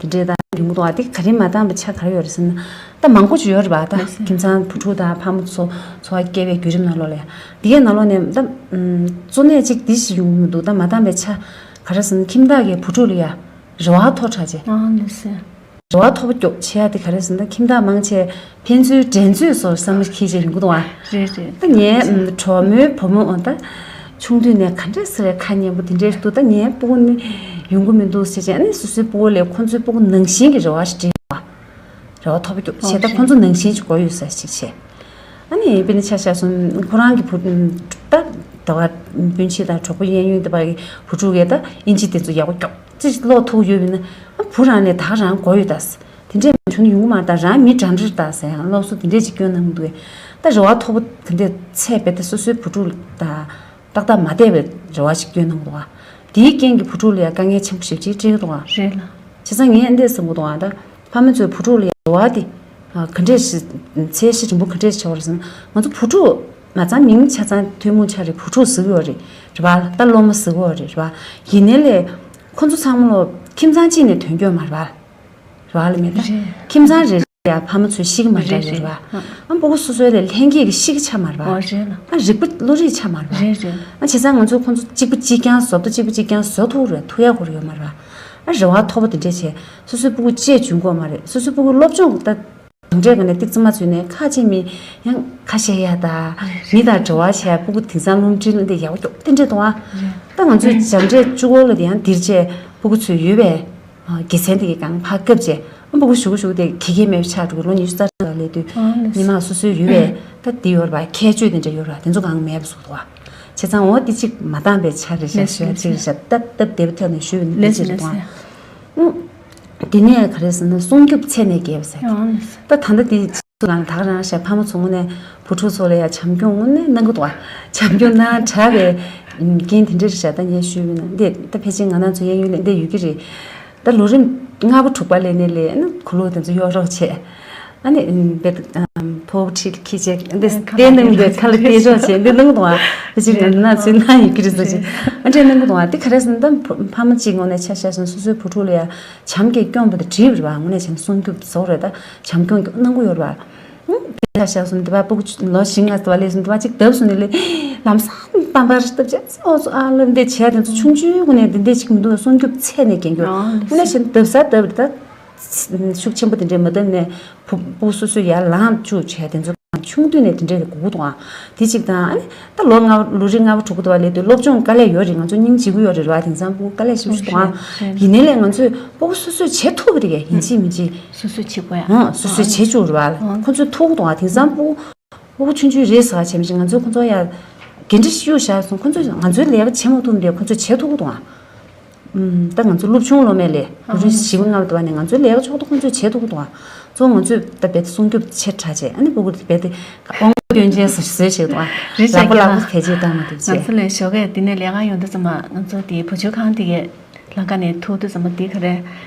པ། དེ་འདྲས་ད་ཡོང་གི་འདུག་ཨ། དེ་ག་རེ་མ་འདང་བའི་ཆ་ག་རེ་ཡོད་རེད་ཟེར་ན་ད་མང་པོ་ཅིག་ཡོད་རེད་པ། ད་ཁྱིམ་ཚང་བུ་ཕྲུག་དང་ཕ་མ་ཚོ་འཚོ་བ་སྐྱེལ་བའི་བརྒྱུད་རིམ་ནང་ལོགས་ལ་ཡ་དེ་གའི་ནང་ལོགས་ནས་ད་གཙོ་གནད་ཅིག་འདི་ཞིག་ཡོང་གི་མི་འདུག་ད་མ་འདང་བའི་ཆ་ག་རེ་ཟེར་ན་ཁྱིམ་བདག་གིས་བུ་ཕྲུག་ལ་ཡ། རེ་བ་མཐོ་དྲགས་བྱས། ཨང་ལགས་སེ། རེ་བ་མཐོ་པོ་སྐྱོ་བྱེད་ཡ་དེ་ག་རེ་ཟེར་ན་ཁྱིམ་བདག་མང་ཆེ་ཕན་ཚུན་འགྲན་རྩོད་བཟོ་བསམ་བློ་འཁྱེར་བྱས་ཡོང་གི་འདུག་ཨ། རེད་རེད། ད་ངའི་གྲོགས་མོའི་བུ་མོ་འོ་ད་ཆུང་དུས་ནས་ག་འདྲས་ཟེར་བའི་ཁ་སྙན་པོ་དེ་འདྲས་འདུག་ད་ངའི་སྤུ་གུ་ནི་ཡོང་གི་མི་འདུག་ཟེར་བྱས་ཨ་ནི་སོ་སོའི་སྤུ་གུ་ལས་ཁོ་ཚོའི་སྤུ་གུ་ནང་བཞིན་གྱི་རེ་བ་ཞིག་བསྒྲེངས་པ། རེ་བ་མཐོ་པོ་སྐྱོ་བྱས་ད་ཁོ་ཚོ་ནང་བཞིན་ཅིག་དགོས་ཡོད་ས་ཞིག་བྱས། ཨ་ནི་དཔེར་ན་ཆ་བཞག་སོང་ཁོ་རང་གི་བུ་ད་ཟླ་བ་སྤུན་མཆེད་དང་གྲོགས་པོ་གཡས་གཡོན་དེ་བ་གི་བུ་ཕྲུག་གིས་ད་ཨིན་ཇི་དེ་ཚོ་ཡག་པོ་སྐྱོ་ཙི་ཀློག་ཐུབ་ཡོད་པ་ཡིན་ན་ཨ་བུ་རང་ནས་ད་རང་དགོས་ཡོད་ད་ཟེར། དེ་འདྲས་མ་བྱུང་ན་ཡོང་གི་མ་རེད་ད། རང་མི་འདྲ་འདྲ་རེད་ད་ཟེར་ཡང་སློབ་གསོ་དེ་འདྲས་ཅིག་སྐྱོན་གནང་གི་འདུག་གས། ད་རེ་བ་མཐོ་པོ་དེ་འདྲས་ཚད་རྦད་དེ་སོ་སོའི་བུ་ཕྲུག་ལ་ད། ཏག་ཏག་མ་བསྡད་པའི་རེ་བ་ཞིག་བསྐྱོན་གནང་འདུག་ག་དེའི་རྐྱེན་གྱིས་བུ་ཕྲུག་ལ་ཡང་དཀའ་ངལ་ཆེན་པོ་ཞེ་པོ་ཅིག་འཕྲད་ཀྱི་འདུག་ག་རེད་ལ། བྱས་ཙང་ངས་འདི་བསམ་གྱི་འདུག་ག་ད་ཕ་མ་ཚོས་བུ་ཕྲུག་ལ་ཡང་རེ་བ་དེ་ག་འདྲས་ཞིག་ཚད་གཞི་རིང་པོ་ག་འདྲས་བྱེད་པ་རེད་ཟེར་ན། ང་ཚོ་བུ་ཕྲུག་མ་ཚང་མིང་ཆ་ཚང་ཐུན་མོང་ཆ་རེད། བུ་ཕྲུག་ཟེར་གྱི་ཡོད་རེད། རེད་པ། ད་སློབ་མ་ཟེར་གྱི་ཡོད་རེད། རེད་པ། ཡིན་ནའི་ལས་ཁོ་ཚོ་ཚང་མ་ལོ་ཁྱིམ་ཚང་གཅིག་ནས་ཐོན་གྱི་ཡོད་མ་རེད་པ། རེད་པ། ལ་མེད་ད། རེད། ཁྱིམ་ཚང་རེ་རེ་ཡ་ཕ་མ་ཚོའི་གཤིས་ཀ་མ་འདྲ་རེད་རེད། རེད་པ། ཨ་སྤུ་གུ་སོ་སོའི་ལས་ལྷན་སྐྱེས་ཀྱི་གཤིས་ཀ་ཆ་མ་རེད་པ། ཨོ་རེད་ལ། ཨ་རིག་པ་བློ་རིག་ཆ་མ་རེད་པ། རེད་རེད། ཨ་བྱས་ཙང་ང་ཚོ་ཁོང་ཚོ་གཅིག་པ་གཅིག་རྐྱང་བཟོ་ད་གཅིག་པ་གཅིག་རྐྱང་བཟོ་ཐུབ་རེད། ཐུབ་ཡག་ཁོ་རང་ཡོད་མ་རེད་པ། ཨ་རེ་བ་མཐོ་པོ་དེ་འདྲས་བྱས་སོ་སོའི་སྤུ་གུ་གཅེས་འཇུག་དགོས་མ་རེད། སོ་སོའི་སྤུ་གུ་སློབ་སྦྱོང་ད་གང་འདྲས་ག་ནས་ཏིག་ཙམ་མ་བཟོས་ནས་ཁ་ཆེ་མི་ཡང་ཁ་བཤད་ཡ་ད་མི་དང་འབྲེལ་བ་བྱས་སྤུ་གུ་དེང་སང་སློབ་འབྲིང་ལ་འདི་ཡག་པོ་སྐྱོ་དེ་འདྲས་གཏོང་བ། ད་ང་ཚོའི་སྦྱང་འབྲས་བཅུ་སྐོར་ལ་དེ་ཡང་འདིར་བྱས་སྤུ་གུ་ཚོས་ཡོད་པས། དགེ་མཚན་དེ་གའི་སྒང་ཕར་བཀབ་བྱས་ཨ་སྤུ་གུ་གཞུག་གུ་གཞུག་གུ་དེ་ག་གེ་མེད་པ་ཆགས་འགྲོ་གི། ལོ་ཉི་ཤུ་རྩ་གྲངས་ལ་སླེབས་དུས་ཨང་ལགས་སོ། མི་མང་སོ་སོའི་ཡོད་པས་ད་འདི་ཡོད་རེད་པ། ཁྱད་ཆོས་དེ་འདྲ་ཡོད་རེད་པ། དེ་ཚོ་གང་མེད་པ་བཟོ་འདུག་པ། བྱས་ཙང་འོ་དེ་གཅིག་མ་འདང་བའི་ཆ་རེད་ཤག་ལགས་སོ། ཞུ་ཡ་ལགས་སོ། གཅིག་རེད་ཤག་སྟབས་སྟབས་བདེ་པོ་ཐོག་ནས་ཞུས་པ་ནི་དེ་ལགས་སོ་གཅིག་རེད། ལགས་སོ། གཏོང་བ། ཨང་། དེ་ནས་ག་རེ་ཟེར་ན་སྲུང་སྐྱོབ་ཚད་ནས་རྒྱས་པ་ཟེར་གི། ཨང་ལགས་སོ། ད་ད་ལྟ་དེ་ ཚོ་ལ་ད་ག་རང་ཤག་ཕ་མ་ཚོ་དངོས་གནས་བུ་ཕྲུག་ཚོ་ལ་ཡ་བྱམས་སྐྱོང་དངོས་གནས་གནང་གི་འདུག་ཨ། བྱམས་སྐྱོང་གནང་དྲགས་པའི་རྐྱེན་དེ་འདྲ་རེད་ཤག་ད་ངས་ཞུས་པ་ཡིན་ན་འདི་ད་ཕལ་ཆེར་ང་རང་ཚོ་གཡས་གཡོན་ལ་འདི་ཡོད་ཀྱི་རེད། ད་ལོ་རིམ་ལྔ་པ་དྲུག་པ་ལ་ནས་ལས་ཨ་ནི་གོས་ལོག་དེ་ཚོ་གཡོག་རོགས་བྱས། ཨ་ནི་བེད་ཕོ་བོ་ཁྲིད་ཁྱི་བྱས་འདི་ཁ་ལག་བལྟས་རོགས་བྱས་འདི་གནང་གི་འདུག་ཨ། ཕལ་ཆེར་ང་ཚོ་ན་ཚོད་ན་ཡོད་ཀྱི་རེད་ཟེར་བྱས་ཨ་འདྲས་གནང་གི་འདུག་ཨ། འདི་ག་རེ་ཟེར་ན་ད་ཕ་མ་གཅིག་ངོས་ནས་ཆ་བཞག་སོང་སོ་སོའི་བུ་ཕྲུག་ལ་ཡ་བྱམས་ཀྱིས་སྐྱོང་བ་དང་འགྲིག་པ་རེད་བ། དངོས་གནས་བྱས་ན་སྲུང་སྐྱོབ་བཟོ་རེད་ད་བྱམས་སྐྱོང་གནང་གི་ཡོད་རེད་བ། ཧུམ། དེ་ལ་བཞག་སོང་འདི་བ་ཕྲུ་གུ་ལོ་བཞི་ལྔ་ཙམ་ལས་སོང་འདི་བ་གཅིག་བརྡབས་སོང་ནས་ལས་ལམ་སང་གཏམ་པར་བརྡབས་བྱས་ཨོ་ཙོ་ཨ་ལ་འདི་བྱས་དེ་ཚོ་ཆུང་ཆུང་ངུ་ནས་འདི་འདྲས་གཅིག་མི་འདུག་སྲུང་སྐྱོབ་ཚད་ནས་འགན་ཁུར་དངོས་གནས་བྱས་ན་བརྡབས་ས་བརྡབས་རེད་ད། ཤུགས་ཆེན་པོ་དེ་འདྲས་མ་བརྡབས་ནས་ཕྲུ་གུ་སོ་སོས་ཡར་ལངས་བཅུག་བྱས་དེ་ཚོ་ཆུང་དུས་ནས་དེ་འདྲས་དགོས་ཀྱི་འདུག་ཨ། དེ་གཅིག་དང་ཨ་ནི་ད་ལོ་ལྔ་ལོ་རེ་ལྔ་པ་དྲུག་པ་དུ་བ་ལས་དུས་སློབ་སྦྱོང་དཀའ་ལས་ཡོད་རེད། ང་ཚོ་སྙིང་རྗེ་པོ་ཡོད་རེད་བ། དེང་སང་ཕྲུ་གུ་དཀའ་ལས་ཞེ་པོ་ཞིག་འདུག་ཨ། ཡིན་ནའི་ལས་ང་ཚོས་ཕྲུ་གུ་སོ་སོས་བྱེད་ཐུབ་པ་རེད། ཡིན་གཅིག་མིན་གཅིག་སོ་སོས་བྱེད་དགོས་ཡ། ཨང་། སོ་སོས་བྱེད་བཅུག་རེད་བ་ལ། ཁོ་ཚོས་ཐུབ་ཀྱི་འདུག་ཨ། དེང་སང་ཕྲུ་གུ་ཕྲུ་གུ་ཆུང་ཆུང་རེད་ཟེར་བ་བྱས་མི་ཤེས། ང་ཚོས་ཁོ་ཚོ་ཡ་འགན་འཁྲི་གཡུག་བཞག་སོང་། ཁོ་ཚོས་ང་ཚོའི་ལས་ཀ་བྱེད་མ་ཐུབ་འདྲ་ཁོ་ཚོས་བྱེད་ཐུབ་ཀྱི་འདུག་ཨ། ཨུམ། ད་ང་ཚོ་སློབ་ཆུང་སློབ་མའི་ལས་ལོ་རེ་བཞི་པ་ལྔ་པ་དུ་བ་ནས་ང་ཚོའི་ལས་ཀ་ཆོག་ཏུ་ཁོ་ཚོས་བྱེད་ཐུབ་ཀྱི་འདུག་ཨ། གཙོ་བོ་ང་ཚོས་ད་རྦད་དེ་སྲུང་སྐྱོབ་ཆེ་དྲགས་བྱས་ཨ་ནི་ཕྲུ་གུ་དེ་རྦད་དེ་དབང་པོ་སྐྱོན་ཅན་བཟོ་བཟོས་བྱེད་འདུག་ཨ། རེད་ཤག་ལག་པ་ལག་པ་བེད་སྤྱད་བཏང་མ་ཐུབ་ང་བྱས། ཚོ་ལས་ཞོགས་ཀས་འདི་ནས་ལས་ཀ་ཡོང་དུས་ཙམ་པ་ང་ཚོ་དེའི་བུ་བཅོལ་ཁང་དེ་གའི་ལམ་ཁ་ནས་ཐུག་དུས་ཙམ་པ་འདི་ག་རེ།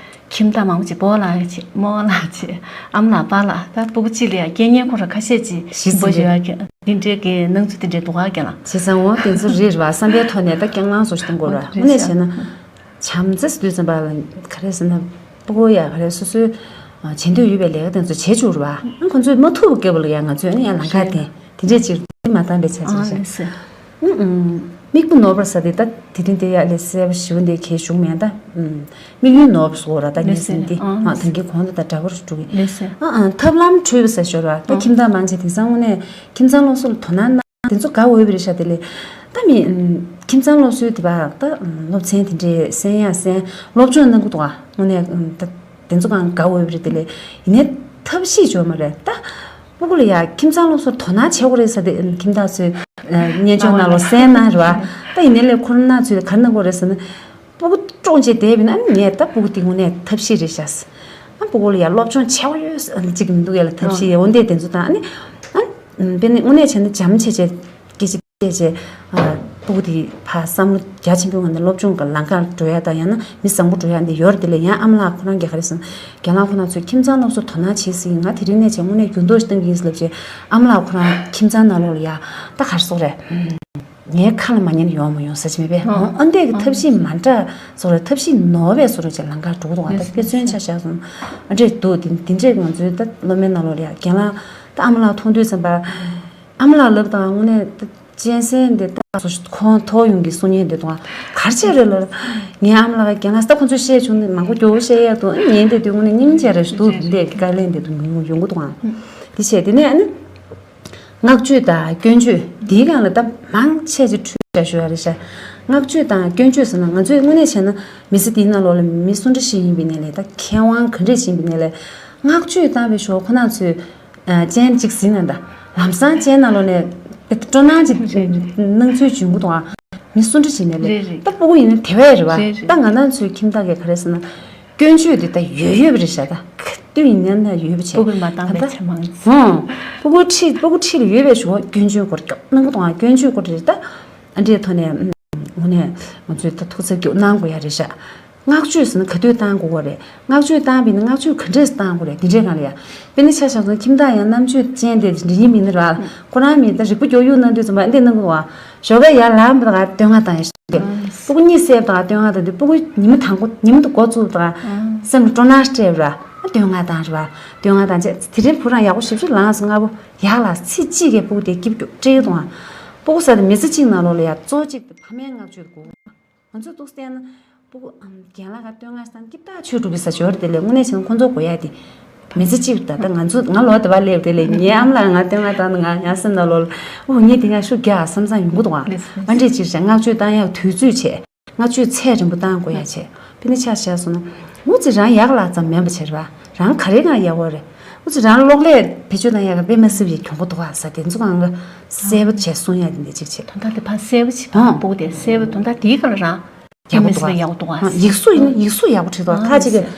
ཁྱིམ་བདག་མང་པོ་ཅིག་སྤོ་བོ་ལགས་ཅིག་རྨོ་བོ་ལགས་ཅིག་ཨ་མ་ལགས་པཱ་ལགས་ད་ཕྲུ་གུ་གཅིག་ལ་ཡང་སྐད་ཉན་ཁོ་ར་ཁ་ཤས་ཅིག་གཞི་འབོ་འཛིན་ཞུ་ཡ་གི་འདི་འདྲའི་གི་སྣང་ཚུལ་འདི་འདྲའི་འདུག་ག་རྒན་ལགས། བྱས་ཙང་འོ་དེ་ཚོ་རེད་རེད་བ། བསམ་པའི་ཐོག་ནས་ད་སྐྱང་ལང་བཟོ་ཞིག་གཏོང་དགོས་རེད་བ། དངོས་གནས་བྱས་ན་བྱམས་བརྩེ་ཟེར་དུས་ཙམ་པ་ལ་ག་རེ་ཟེར་ན་ཕྲུ་གུ་ཡ་ག་རེ་སོ་སོའི་བྱེད་འདོད་ཡོད་པའི་ལས་ཀ་དེ་ཚོ་བྱེད་བཅུག་རེད་བ། ཁོ་ཚོས་མ་ཐུབ་པ་སྐབས་ལ་ཡང་ང་ཚོས་ནི་ཡང་ལམ་ཁ་དེ་དེ་འདྲས་ཅིག་མ་བཏང་པའི་ཆ་ཅིག་རེད་ཤག་ཨུ་ཨུ། མིག་དཔེ་ནོར་བ་ཟེར་དེ་ད་དེ་རིང་དེ་ཡག་ལས་གསལ་པོ་ཞེ་པོ་འདི་གས་བྱུང་མེད་ད། ཨུམ། དམིགས་ཡུལ་ནོར་བ་ཟེར་ར་ད་ངས་ཟིན་ཏེ་ཨ་ད་གིན་གོང་དུ་ད་འདྲ་པོ་རུ་འགྲོ་གི། ཨ་ཨ་ཐབས་ལམ་འཁྲུལ་བ་ཟེར་ཞོར་བ་ད་ཁྱིམ་བདག་མང་ཆེ་དེང་སང་དངོས་གནས་ཁྱིམ་ཚང་སློབ་གསོ་ལ་དོ་སྣང་གནང་དེ་ཚོ་དགའ་འོས་པ་རེད་ཤག་དེ་ལས་ད་མི་ཨུམ་ཁྱིམ་ཚང་སློབ་གསོའི་དེ་བ་ད་ཨུམ་སློབ་ཚན་དེ་འདྲའི་གསན་ཡག་གསན་སློབ་སྦྱོང་གནང་གི་འདུག་ཨ། དངོས་གནས་ཨུམ་ད། དེ་ཚོ་གང་དགའ་འོས་པ་རེད་དེ་ལས་ཡིན་ནའི་ཐབས་ཤེས་འབྱོར་མ་རེད་ད། ཕྲུ་གུ་ལ་ཡ་ཁྱིམ་ཚང་སློབ་གསོར་དོ་སྣང་བྱེད་དགོས་རེད་ཟེར་ཏེ་ཁྱིམ་བདག་ཚོས་སྙན་ཆ་ནང་ལོགས་གསན་གནང་རེད་བ། ད་ཡིན་ནའི་ལས་ཁོ་རང་ཚོས་ག་རེ་གནང་དགོས་རེད་ཟེར་ན། ཕྲུ་གུ་བཀྲོངས་བྱས་བསྡད་པ་ཡིན་ན་ངས་ད་ཕྲུ་གུ་དེ་དངོས་གནས་ཐབས་ཤེས་རེད་ཤག་ཨ་ཕྲུ་གུ་ལ་ཡ་སློབ་སྦྱོང་བྱེད་དགོས་ཡོད་ཅིག་མི་འདུག་ཡ་ལ་ཐབས་ཤེས་ཡ་འོན་ཏེ་དེ་ཚོ་དང་ཨ་ནི་ཨ་དཔེར་ན་དངོས་གནས་བྱས་ན་བྱམས་ཆེ་ཆེ་སྐད་ཆ། བྱས་རྗེས། ཕྲུ་གུ་དེ་ཕར་བསམ་བློ་རྒྱ་ཆེན་པོའི་ངང་ནས་སློབ་སྦྱོང་གི་ལམ་ཁར་འགྲོ་ཡ་དང་ཡང་ན་མི་བཟང་པོ་འགྲོ་ཡ་འདི་ཡོད་རེད། དེ་ལས་ཡང་ཨ་མ་ལགས་ཁོ་རང་གིས་ག་རེ་ཟེར་ན་རྒན་ལགས་ཁོ་རང་ཚོས་ཁྱིམ་ཚང་སློབ་གསོར་དོ་སྣང་བྱེད་སྲིད་ཡིན། ང་དེ་རིང་ནས་བྱས་དངོས་གནས་འགྱུར་ལྡོག་ཞིག་གཏང་གི་ཡིན་ཟེར་ལབ་རྗེས་ཨ་མ་ལགས་ཁོ་རང་ཁྱིམ་ཚང་ནང་ལོགས་ལ་ཡ་ད་ག་རེ་ཟེར་དགོས་རེད། ངའི་ཁ་ལ་མ་ཉན་ཡོང་མ་ཡོང་ཟེར་གྱི་མེད་པས། ཨ་འདྲས་ཀྱི་ཐབས་ཤེས་མ་འདྲ་བཟོ་རེད། ཐབས་ཤེས་ནོར་བས་བཟོ་རེད་ཅེས་ལམ་ཁར་འགྲོ་གི་འདུག་ག་ད་དཔེ་མཚོན་ཆ་བཞག་སོང་ཨ་འདྲས་འདུག་དེ་དེ་འདྲས་ང་ཚོའི་ད་སློབ་མའི་ནང་ལོགས་ལ་ཡ་རྒན་ལགས་ད་ཨ་མ་ལགས་མཐོང་དུས་ཙམ་པ། ཨ་མ་ལགས་ལབ་དང་དངོས་གནས་གཅན་གཟན་འདི་ལྟ་སོ་ཁོང་ཐོག་ཡོང་གི་གསུང་ཉན་འདི་དང་གར་ཆེ་རེད་ལ། ངའི་ཨ་མ་ལགས་རྒན་ལགས་ད་ཁོང་ཚོས་བཤད་བྱུང་ནས་མང་པོ་མགྱོགས་པོ་བཤད་ཡ་དང་ཉན་འདི་དུས་དངོས་གནས་སྙིང་རྗེ་རེད་ཞུ་འདུག་འདི་དཀའ་ལས་འདི་དུ་ཡོང་ཡོང་གི་འདུག་ཨང་། འདི་བྱས་དེ་ནས་ཨ་ནི་བསྔགས་བརྗོད་དང་སྐྱོན་བརྗོད་འདིའི་སྒང་ལ་ད་མང་ཆེ་ཆེ་འཁྲུལ་བྱ་ཞུ་ཡ་རེད་ཤག་བསྔགས་བརྗོད་དང་སྐྱོན་བརྗོད་ཟེར་ན་ང་ཚོས་དངོས་གནས་བྱས་ན་མི་ཚེ་འདིའི་ནང་ལོགས་ལ་མི་སུ་འདྲ་ཞིག་ཡིན་པའི་ནས་ལས་ད་མཁས་དབང་ག་འདྲས་ཞིག་ཡིན་པའི་ནས་ལས་བསྔགས་བརྗོད་བཏང་བའི་ཞོར་ཁོ་ན་ཚོས། ཅན་གཅིག་ཟིན་ན་ད་ལམ་སང་ཅན་ནང་ལོགས་ནས་སྤྲོ་སྣང་གཅིག་སྣང་ཚུལ་བྱུང་གི་འདུག་ཨ། མི་སུ་འདྲ་ཞིག་ནས་ལས་རེད་རེད། ད་ཕྲུ་གུ་ཡིན་ན་དེ་བས་རེད་བ། རེད་རེད། ད་ང་རང་ཚོའི་ཁྱིམ་བདག་གིས་ག་རེ་ཟེར་ན། སྐྱོན་བརྗོད་དེ་ད་ཡོད་ཡོད་པ་རེད་ཤག་ད་ཁ་ཏོན་ཡིན་ན་ན་ཡོད་པ་བྱས། ཕྲུ་གུས་མ་བཏང་བའི་ད་ཚེ་མང་ཚེ། ཧོ། ཕྲུ་གུ་ཁྲིད་ཕྲུ་གུ་ཁྲིད་ལ་ཡོད་པའི་ཞོར་སྐྱོན་བརྗོད་སྐོར་སྐྱོ་གནང་གི་འདུག་ཨ། སྐྱོན་བརྗོད་སྐོར་རེད་ད། ཨ་འདྲའི་ཐོག་ནས་དངོས་གནས་ང་ཚོས་ད་ཐུགས་ཚ་གྱུག་གནང་དགོས་ཡ་རེད་ཤག་བསྔགས་བརྗོད་ཟེར་ན་ག་དུས་བཏང་དགོས་པ་རེད། བསྔགས་བརྗོད་བཏང་བ་ཡིན་ན་བསྔགས་བརྗོད་ག་འདྲས་བཏང་དགོས་རེད། འདི་འདྲའི་སྒང་ལ་ཡ། དཔེར་ན་ཆ་བཞག་སོང་ཁྱིམ་བདག་ཡང་རྣམ་དཔྱོད་ཅན་དེ་འདྲ་ཡིན་མིན་ནི་ར། ཁོ་རང་མིན་ད་རིག་པ་མགྱོགས་ཡུག་གནང་དུས་ཙམ་པ་འདི་གནང་གི་འདུག་བ། ཞོགས་པ་ཡར་ལངས་པ་དང་བསྟོད་བསྔགས་བཏང་ཡ་ཞིག་རེད། ཕྲུ་གུ་གཉིད་སད་པ་དང་བསྟོད་བསྔགས་བཏང་དུས་ཕྲུ་གུ་ཉི་མ་དང་པོ་ཉི་མ་དང་འགོ་བཙུགས་པ་དང་སེམས་ལ་སྤྲོ་སྣང་སྤྲད་པ་ར། བསྟོད་བསྔགས་བཏང་ར་བ། བསྟོད་བསྔགས་བཏང་རྗེས་དེ་རིང་བུ་རང་ཡག་པོ་ཞེ་པོ་ཅིག་ལངས་སོང་། སྔ་པོ་ཡག་ལ་ཚིག་གཅིག་གིས་ཕྲུ་གུ་དེ་སྐྱིད་སྐྱོ་སྤྲད་ཀྱི་འདུག་བ། ཕྲུ་གུ་ཟ་དེ་མི་ཚེ་གཅིག་ནང་ལོགས་ལ་ཡ་གཙོ་གཅིག་ཏུ་ཕ་མའི་བསྔགས་བརྗོད་དགོས། ང་ཚོས་ཏོག་ཙམ་བལྟས་ན་ཕྲུ་གུ་ཨམ་རྒན་ལགས་ཀ་བསྟོད་བསྔགས་བཏང་སྐྱིད་ཐག་ཆོད་འགྲོ་བའི་ས་ཆོར་དེ་ལས་དངོས་གནས་བྱས་ན་ཁོང་ཚོ་དགོས་ཡ་དེ་མི་ཚེ་གཅིག་ད་ལྟ་ང་ཚོ་ང་ལོ་དེ་བ་སླེབས་དེ་ལས་ངའི་ཨམ་ལགས་ང་བསྟོད་བསྔགས་བཏང་ན་ང་ཡང་སེམས་ནང་ལོགས་ལ་ཨོ་ངས་དེ་ང་ཤུགས་རྒྱག་བསམ་བསམ་ཡོང་གི་འདུག་ཨ། ལེགས་སོ། ཨ་འདྲས་ཅིག་བྱས་བསྔགས་བརྗོད་བཏང་ཡག་དུས་ཚོད་བྱས་བསྔགས་བརྗོད་ཚད་རིང་པོ་བཏང་དགོས་ཡ་བྱས་དཔེར་ན་ཆ་བཞག་སོང་ན་ཨོ་ཙི་རང་ཡག་ལག་ཙམ་མིན་པ་བྱས་ར་བ་རང་ག་རེ་གང་ཡག་པོ་རེད། ཨོ་ཙི་རང་གློག་ཀླད་བེད་སྤྱོད་བཏང་ཡག་ག་དཔེ་མ་སྲིད་པའི་གྱོང་པོ་འདུག་ཨ་ཟེར་དེ་ཚོ་གང་ག་གསལ་པོ་བྱས་གསུང་ཡ་དེ་འདྲས་ཅིག་བྱས། དོན་དག་དེ་ཕར་གསལ་པོ་བྱས་ཨང་། ཕྲུ་གུ་དེ་གསལ་པོ་དོན་དག་དེའི་སྒང་ལ་རང་། ཡག་པོ་འདུག་ཡག་པོ་འདུག་ཨ། ཡིག་གཟུགས་ཡིན་ན་ཡིག་གཟུགས་ཡག་པོ་བྲིས་འདུག་ཨ། ཁ་ཅིག་གིས་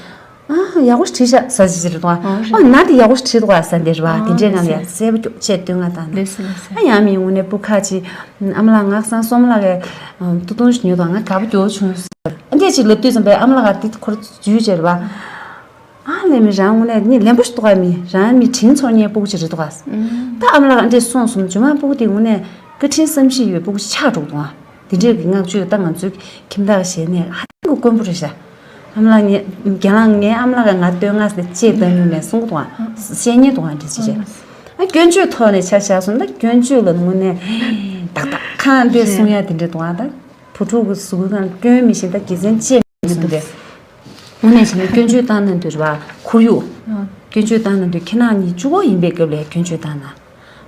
ཨ་ཡག་པོ་བྲིས་ཤག་ཟ་ཟི་ཟི་རེད་དོ། ཨ་ན་དེ་ཡག་པོ་བྲིས་དོ་ཟ་འདི་རེད་བ། དེ་འདྲས་ང་ལ་ཡ་གསལ་པོ་ཅིག་བཤད་སྟོན་ང་དང་ན། ཨ་ཡང་མི་ངུ་ནས་སྤུ་ཁ་ཅིག་ཨ་མ་ལགས་ངག་སང་སོམ་ལགས་ཀྱི་ཏུ་ཏུང་ཞིག་ཉོས་དང་ང་དགའ་པོ་ཡོད་བྱུང་ཟེར། ཨ་འདྲས་ཅིག་ལབ་དུས་ཙམ་པས་ཨ་མ་ལགས་ཀྱིས་དེ་ཁོར་ཇུས་བྱས་རེད་བ། ཨ་ལས་མི་རང་ངུ་ནས་ནི་ལན་པོ་ཞིག་དོ་ག་མི་རང་མི་དྲིན་ཚོར་ཉེ་སྤུ་གུ་ཅིག་རེད་དོ་ག། ད་ཨ་མ་ལགས་ཨ་འདྲས་གསུངས་སོང་ཇོ་མ་སྤུ་གུ་དེ་ངུ་ནས་བཀའ་དྲིན་བསམ་ཤེས་ཡོད་སྤུ་གུ་ཅིག་ཆགས་འགྲོ་གི་འདུག་ཨ། དེ་འདྲས་ཀྱི་བསྔགས་བརྗོད་ད་ང་ཚོའི་ཁྱིམ་བདག་ཞལ་ནས་ཧ་ཅང་གི་དཀོན་པོ་རེད་ཤག་ཨ་མ་ལགས་ངས་རྒན་ལགས་ངའི་ཨ་མ་ལགས་ཀྱིས་ང་སྟོན་ང་ཟེར་ཅེས་བཏང་མྱོང་མེད་གསུང་གི་འདུག་ཨ། བཤད་ཉེས་འདུག་ཨ་འདྲ་ཅིག་བྱས། ཨ་སྐྱོན་བརྗོད་ཐོག་ནས་ཆ་བཞག་སོང་ན་སྐྱོན་བརྗོད་ལ་དངོས་གནས་ཏག་ཏག་ཁ་འདོན་གསུང་ཡ་དེ་འདྲ་འདུག་ཨ། ད་བུ་ཕྲུག་གི་གཟུགས་པོའི་སྒང་སྐྱོན་མི་ཤེས་ད་དགེ་མཚན་ཅེས་མི་གསུང་དེ། དངོས་གནས་བྱས་ན་སྐྱོན་བརྗོད་བཏང་ན་འདོད་རེད་བ་ཁོར་ཡུག་སྐྱོན་བརྗོད་བཏང་ན་འདོད་ཁྱེད་རང་གཉིས་གཅིག་པོ་ཡིན་པའི་སྐབས་ལ་སྐྱོན་བརྗོད་བཏང་ན།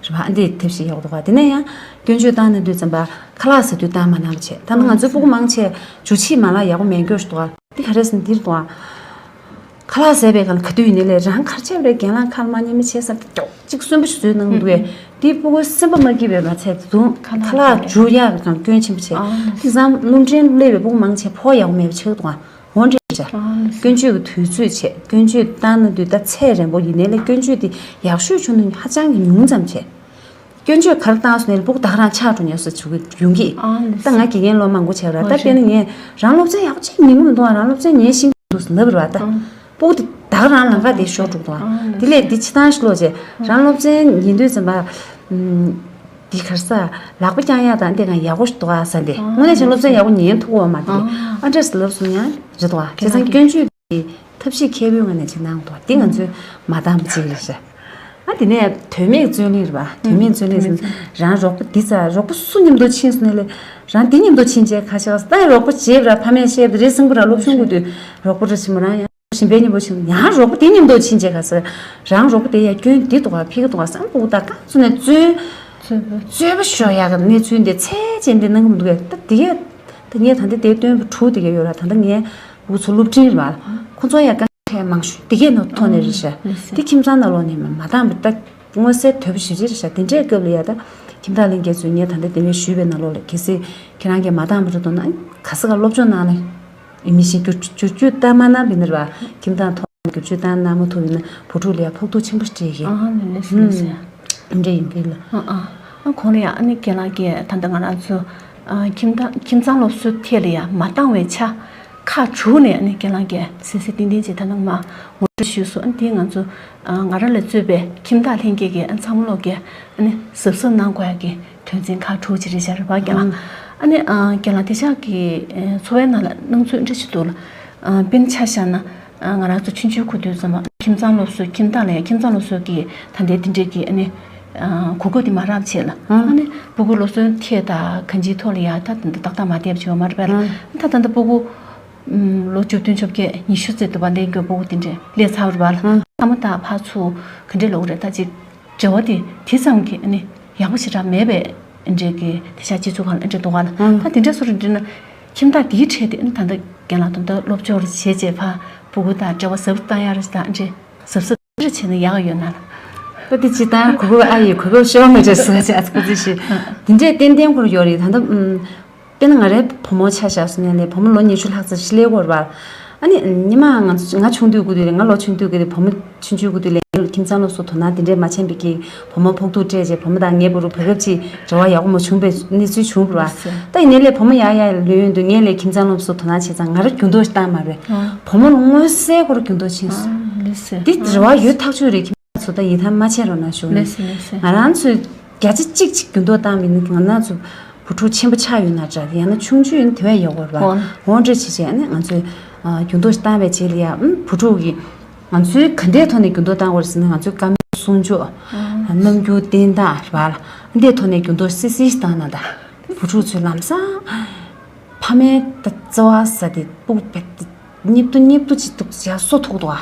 རེད་བ། ཨ་འདི་ཐབས་ཤེས་ཡག་པོ་འདུག་ག། དེ་ནས་ཡང་སྐྱོན་བརྗོད་བཏང་ན་འདོད་ཙམ་པ་ཁ་ལག་ཟ་དུས་བཏང་མ་གནང་བྱས་ད་ནི་ང་ཚོའི་སྤུ་གུ་མང་ཆེ་འཇུ་ཆི་མ་ལག་ཡག་པོ་མེད་སྐྱོ་ཞིག་འདུག་ག། འདི་ག་རེ་ཟེར་ན་འདིར་འདུག་ག། ཁ་ལག་ཟས་པའི་སྒང་ག་དུས་ཡིན་ནའི་ལས་རང་གར་ཆས་རེད་རྒན་ལགས་ཁ་ལ་མ་ཉན་མི་བྱེད་ས་དེ་ཀྱོག་ཅིག་གསོན་པོ་ཞིག་བཟོས་གནང་གི་འདུག་གས། དེའི་སྤུ་གུ་སེམས་པ་མ་སྐྱིད་པའི་མ་ཚད་དུང་ཁ་ལག་འཇུ་ཡག་གི་སྒང་སྐྱོན་ཆེན་པོ་བྱས། དེ་ཙམ་སློབ་འབྲིང་སླེབས་པའི་སྤུ་གུ་མང་ཆེ་ཕོགས་ཡག་པོ་མེད་པ་ཆགས་འདུག་ག། འོ་འདྲ་ཡིན་ཤག། སྐྱོན་བརྗོད་ཀྱི་དུས་ཚོད་བྱས་སྐྱོན་བརྗོད་བཏང་ན་དུས་ད་ཚད་རན་པོ་ཡིན་ནའི་ལས་སྐྱོན་བརྗོད་དེ་ཡག་ཤོས་བྱུང་ན་ཧ་ཅང་གི་ཉུང་ཙམ་བྱས། སྐྱོན་བརྗོད་ག་རེ་བཏང་སོང་ནའི་སྤུ་གུ་ད་ག་རང་ཆགས་འགྲོ་ཉེན་སོ་བྱུང་གི་ཡོང་གི། ད་ང་དགེ་རྒན་སློབ་མ་མང་པོ་བྱས་ར་ད་དཔེར་ན་ངས་རང་སློབ་ཚན་ཡག་པོ་ཅིག་ཉན་གི་མི་འདུག་ཨ། རང་སློབ་ཚན་ཉན་ཤེས་ཀྱི་འདུག་ཟེར་ལབ་ར་ད། སྤུ་གུ་དེ་ད་ག་རང་ལམ་ཁ་དེ་ཤོར་འགྲོ་གི་འདུག་ཨ། དེ་ལས་དེ་ཕྱི་ཐང་ཞིག་ལོག་བྱས་རང་སློབ་ཚན་ཉན་དུས་ཙམ་པ། འདི་གར་ས་ལག་པ་བརྐྱང་ཡག་དང་འདི་གང་ཡག་པོ་ཞིག་འདུག་ཨ་ཟེར་འདི་དངོས་གནས་ཅིག་སློབ་ཚན་ཡག་པོ་ཉན་ཐུབ་ཀྱི་ཡོད་མ་རེད། ཨ་འདྲས་ལབ་སོང་ཡང་རེད་འདུག་ཨ། བྱས་ཙང་སྐྱོན་བརྗོད་དེ་ཐབས་ཤེས་མཁས་པོའི་ངང་ནས་ཅིག་གནང་འདུག་ཨ། འདི་ང་ཚོའི་མ་འདང་པ་ཅིག་རེད་ཤག། ཨ་དེ་ནས་དོན་མེད་རྩོད་གླེང་རེད་པ། དོན་མེད་རྩོད་གླེང་ཟེར་ན་རང་རོགས་པ་འདི་ཚ་རོགས་པ་སུ་མཉམ་དུ་ཕྱིན་སོང་ནས་ལས་རང་འདི་མཉམ་དུ་ཕྱིན་བྱས་ཁ་ཤག་ད་རོགས་པ་བྱེད་པ་ར་ཕ་མས་བཤད་པ་རེད་སེམས་པ་ར་སློབ་ཆུང་གི་དུས་རོགས་པ་རེད་ཕྱིན་པ་རང་ཡང་གཞན་པའི་མཉམ་དུ་ཕྱིན་ཡང་རོགས་པ་དེ་མཉམ་དུ་ཕྱིན་བྱས་ཁ་ཤག་རང་རོགས་པ་དེ་ཡ་སྐྱོན་འདི་འདུག་ག་ཕི་གི་འདུག་ག་བསམ་པ་ད་ག་ཚོད་ནས་རྩོད་རྩོད་པ་ཤོར་ཡག་གི་གནས་ཚུལ་འདི་ཚད་ཅན་འདི་གནང་གི་མི་འདུག་གས། ད་དེ་གས་ད་ངས་ད་ལྟ་དེ་སྟོན་པ་དྲུག་དེ་གས་ཡོད་ར། ད་ལྟ་ངས་འུ་ཚོ་སློབ་འབྲིང་རེད་བ། ཁོ་ཚོ་ཡ་དཀའ་ངལ་མང་ཤོས་དེ་གས་ནང་ཐོག་ནས་རེད་ཤག། དེ་ཁྱིམ་ཚང་ནང་ལོགས་ནས་མ་མ་འདང་བའི་ད་མངོན་གསལ་དོད་པོ་ཞེ་པོ་ཅིག་རེད་ཤག། དེ་འདྲའི་སྐབས་ལ་ཡ་ད་ཁྱིམ་བདག་ལྷན་རྒྱས་ཚོས་ངས་ད་ལྟ་དེ་ནས་ཞུས་པའི་ནང་ལོགས་ལ་གལ་སྲིད་ཁྱེད་རང་གིས་མ་འདང་བ་རེད་འདུག་ན་ག་ས་ག་སློབ་སྦྱོང་གནང་ན་མི་ཤེས་རྒྱུ་རྒྱུ་རྒྱུ་ལྟ་མ་གནང་བ་ཡིན་ན་རེད་བ། ཁྱིམ་བདག་ཐོག་ནས་རྒྱུ་རྒྱུ་ལྟ་གནང་མ་ཐུབ་ཡིན་ན་བུ་ཕྲུག་ལ་ཡ་ཕོག་ཐུག་ཆེན་པོ་སྤྲད་ཀྱི། ཨ་ནི་ལེ་སི་ལེ་སི། འདྲ་ཡིན་གྱི་ལ། ཨ་ཨ། ཨ་གོང་ལ་ཡ་ཨ་ནི་རྒན་ལགས་ཀྱིས་ད་ལྟ་ང་རང་ཚོ་ཨ་ཁྱིམ་བདག་ཁྱིམ་ཚང་སློབ་གསོའི་ཐད་ལ་ཡ་མ་འདང་བའི་ཆ་ཁག་དྲུག་ནས་ཨ་ནི་རྒན་ལགས་ཀྱིས་གསལ་གསལ་ཏན་ཏན་ཅིག་ད་ནང་མ་ངོ་སྤྲོད་ཞུས་སོང་། ཨ་ནི་དེ་ང་ཚོ་ཨ་ང་རང་ལ་གཙོས་པའི་ཁྱིམ་བདག་ལྷན་རྒྱས་ཀྱི་ཨ་ཚང་མ་ལོག་གིས་ཨ་ནི་གཟབ་གཟབ་གནང་དགོས་ཡ་གི་དོན་ཚན་ཁག་དྲུག་ཅིག་རེད་ཤག་རེད་པ་རྒན་ལགས། ཨ་ནི་ཨ་རྒན་ལགས་དེ་ཤག་གི་ཨ་འཚོ་བའི་ནང་ལ་སྣང་ཚུལ་འདྲ་ཞིག་འདུག་ལ། ཨ་དཔེར་ན་ཆ་བཞག་ན་ཨ་ང་རང་ཚོ་ཆུང་ཆུང་གོ་དུས་ཙམ་པ་ཁྱིམ་ཚང་སློབ་གསོ་ཁྱིམ་བདག་ལ་ཡང་ཁྱིམ་ཚང་སློབ་གསོ་གི་ད་ལྟའི་དེ་འདྲས་ཀྱི་ཨ་ནི་ཨ་གོ་སྐབས་དེ་མ་རག་བྱས་ལ། ཨ་ནི་སྤུ་གུ་སློབ་གསོའི་ཐད་དང་གང་ཅིའི་ཐོག་ལ་ཡང་ད་དེ་འདྲ་ཏག་ཏག་མ་བསྡད་པ་བྱས་པ་མ་རེད་པས་ལ། ཨ་ད་ད་ལྟ་སྤུ་གུ་ཨམ་ལོ་བཅུ་བདུན་བཅོ་བརྒྱད་ཉི་ཤུ་ཙམ་དུ་བ་ལེན་དགོས་སྤུ་གུ་དེ་འདྲས་སླེབས་ཚར་བ་རེད་པ་ལ། ཨ་མ་དང་ཕར་ཚུར་ག་འདྲས་ལོག་རེད་ད་ཅིག་འབྲེལ་བ་དེ་དེ་ཙམ་གྱི་ཨ་ནི་ཡག་པོ་ཞེ་དྲག་མེད་པའི་འདྲས་ཀྱི་དེ་ཤག་སྤྱི་ཚོགས་ཁག་ལ་འདྲས་འདུག་ག་ལ། ཨང་། ད་དེ་འདྲས་སོ་རེ་འདྲས་ན་ཁྱིམ་བདག་དེའི་གྲས་དེ་ཨ་ནི་ད་ལྟ་རྒན་ལགས་ད་ལྟ་སློབ་སྦྱོང་རེ་བྱས་རྗེས་ཕར་སྤུ་གུ་དང་འབྲེལ་བ་ཟབ་ཏུ་བཏང་ཡག་རེ་ད་འདྲས་ཟབ་ཟབ་འདྲས་བྱས་ན་ཡག་ཡོད་ན་ལ། ད་དེ་ཅི་ད་གོ་སྐབས་ཨ་ཡི་གོ་སྐབས་ཤོར་མེད་འདྲས་ཟེར་བ་ཅིག་ཨ་ཙི་ཁོ་ཚོས་ཤི་དེ་འདྲས་ཏན་ཏན་ཁོ་ར་ཡོད་རེད་ད་ལྟ་ཨུམ། དཔེར་ན་ང་རའི་བུ་མོ་ཆ་བཞག་སོང་ན་ལས་བུ་མོ་ལོ་ཉི་ཤུ་ལྷག་ཙམ་ཞིག་སླེབས་ཡོད་རེད་པ། ཨ་ནི་ཉི་མ་ང་ང་ཆུང་དུས་སྐབས་དུས་ལས་ང་ལོ་ཆུང་དུས་སྐབས་དུས་བུ་མོ་ཆུང་ཆུང་སྐབས་དུས་ལས་ཁྱིམ་ཚང་སློབ་གསོ་དོ་སྣང་དེ་འདྲས་མ་བྱས་པའི་གི་བུ་མོ་ཕོག་ཐུག་སྤྲད་རྗེས་བུ་མོ་དང་ངའི་བར་བར་སྐབས་ཅིག་འབྲེལ་བ་ཡག་པོ་མ་བྱུང་བའི་གནས་ཚུལ་བྱུང་བ་རེད་པ། ད་ཡིན་ནའི་ལས་བུ་མོ་ཡར་ཡར་ལོན་ཡོང་དུས་ངས་ལས་ཁྱིམ་ཚང་སློབ་གསོ་དོ་སྣང་བྱས་ཙང་ང་ར་འགྱུར་ལྡོག་ཞིག་བཏང་མ་རེད། བུ་མོ་ལ་མངོན་གསལ་ཁོ་ར་འགྱུར་ལྡོག་ཕྱིན་སོང་། འདི་རེ་བ་ཡོད་ཐག་ཆོད་རེད། ཁྱིམ་ཚང་ཚོ་ད་ཡིད་ཐང་མ་ཆད་རོགས་གནང་ཞུ། ང་རང་ཚོས་བརྒྱ་ཆ་གཅིག་ཅིག་འགྱུར་ལྡོག་བཏང་བ་ཡིན་ན་ང་རང་ཚོ་བུ་ཕྲུག་ཆེན་པོ་ཆགས་ཡོད་ན་འདྲ་ཡང་ན་ཆུང་ཆུང་ཡིན་དེ་བས་ཡག་པོ་རེད་པ། འོ་འདྲ་བྱས་བྱས་ནས་ང་ཚོས་ཨ་འགྱུར་ལྡོག་བཏང་བའི་རྗེས་ལ་ཡང་ཨུམ་བུ་ཕྲུག་གི་ང་ཚོའི་ག་འདྲའི་ཐོག་ནས་འགྱུར་ལྡོག་བཏང་དགོས་རེད་ཟེར་ན་ང་ཚོའི་བཀའ་མོལ་གསུང་ཆོས་རྣམ་འགྱུར་བསྟན་སྟངས་རེད་པ་ལ་འདིའི་ཐོག་ནས་འགྱུར་ལྡོག་སི་སི་ཞིག་བཏང་ན་ད་བུ་ཕྲུག་ཚོའི་ལམ་སང་ཕ་མའི་ད་བརྩེ་བ་ཟེར་དེ་སྤུ་གུ་བེད་དེ་སྙིབ་ཏུ་སྙིབ་ཏུ་ཅིག་འདུག་ཡ་སོ་ཐུག་འདུག་ཨ།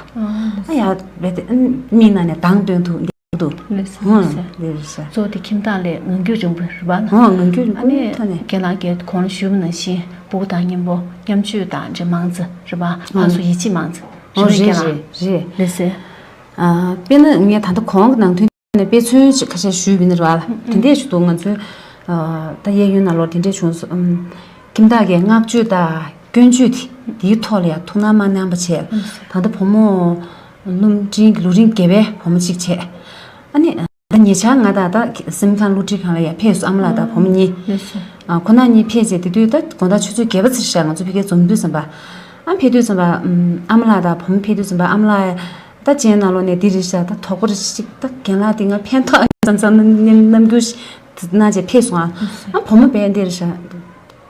ཨ་ཡ་བེད་དེ་མིག་ནང་ནས་མདངས་སྟོན་ཐུབ་འདི་འདུག་ལེགས་སོ། ཧོ་ལེགས་སོ། ལེགས་སོ། གཙོ་བོ་དེ་ཁྱིམ་བདག་ལས་ངང་རྒྱུད་རིང་པོ་རེད་པ་ལ། ཧོ་ངང་རྒྱུད་རིང་པོ་ཨ་ནི་ཐོག་ནས། རྒན་ལགས་ཀྱིས་གོང་ལ་ཞུས་པ་ནང་བཞིན་སྤུ་གུ་དང་མཉམ་པོ་མཉམ་སྤྱོད་དང་འདྲ་མང་ཙམ་རེད་པ། ཕར་ཚུར་ཡིད་ཆེས་མང་ཙམ་ཧོ་རེད་པ་རེད་རྒན་ལགས། རེད་རེད། ལེགས་སོ། ཨ་དཔེར་ན་ངས་ད་ལྟ་གོང་གི་ནང་དོན་ནས་དཔེ་མཚོན་ཞིག་ཁ་ཤས་ཞུས་པ་ཡིན་ན་རེད་པ་ལ། དེ་འདྲས་ཞིག་འདུག་ང་ཚོའི་ཨ་ད་གཡས་གཡོན་ནང་ལོགས་དེ་འདྲས་བྱུང་སོང་། ཨམ། ཁྱིམ་བདག་གིས་བསྔགས་བརྗོད་དང་ སྐྱོན་བརྗོད་དེ་དེའི་ཐོག་ལ་ཡང་ཐུགས་སྣང་མ་གནང་པ་བྱས། ད་ལྟ་བུ་མོ་སློབ་འབྲིང་གི་ལོ་རིམ་བརྒྱད་པའི་བུ་མོ་གཅིག་བྱས། ཨ་ནི་ད་ཉེ་ཆར་ང་དང་ད་སེམས་ཁམས་སློབ་ཁྲིད་ཁང་ལ་ཡང་ཕེབས་སོང་། ཨ་མ་ལགས་དང་བུ་མོ་གཉིས། ལགས་སོ། ཨ་ཁོ་ན་གཉིས་ཕེབས་རྗེས་དེ་དུས་ད་དགོང་དག་ཆུ་ཚོད་བརྒྱད་པ་ཙམ་ཤག་ང་ཚོ་ཕ་གིར་འཛོམས་དུས་ཙམ་པ། ཨ་ཕེབས་དུས་ཙམ་པ་ཨམ་ཨ་མ་ལགས་དང་བུ་མོ་ཕེབས་དུས་ཙམ་པ་ཨ་མ་ལགས་ད་སྤྱན་ནང་ལོགས་ནས་འདི་རེད་ཤག་ད་དོགས་པ་རེ་ཞིག་ད་རྒན་ལགས་འདི་ང་ཕན་ཐོགས་བསམ་བསམ་རྣམ་རྣམ་འགྱུར་ཞིག་གནང་བྱས་ཕེབས་སོང་། ཨ་ཨ་བུ་མོ་དཔེ་འདི་རེད་ཤག་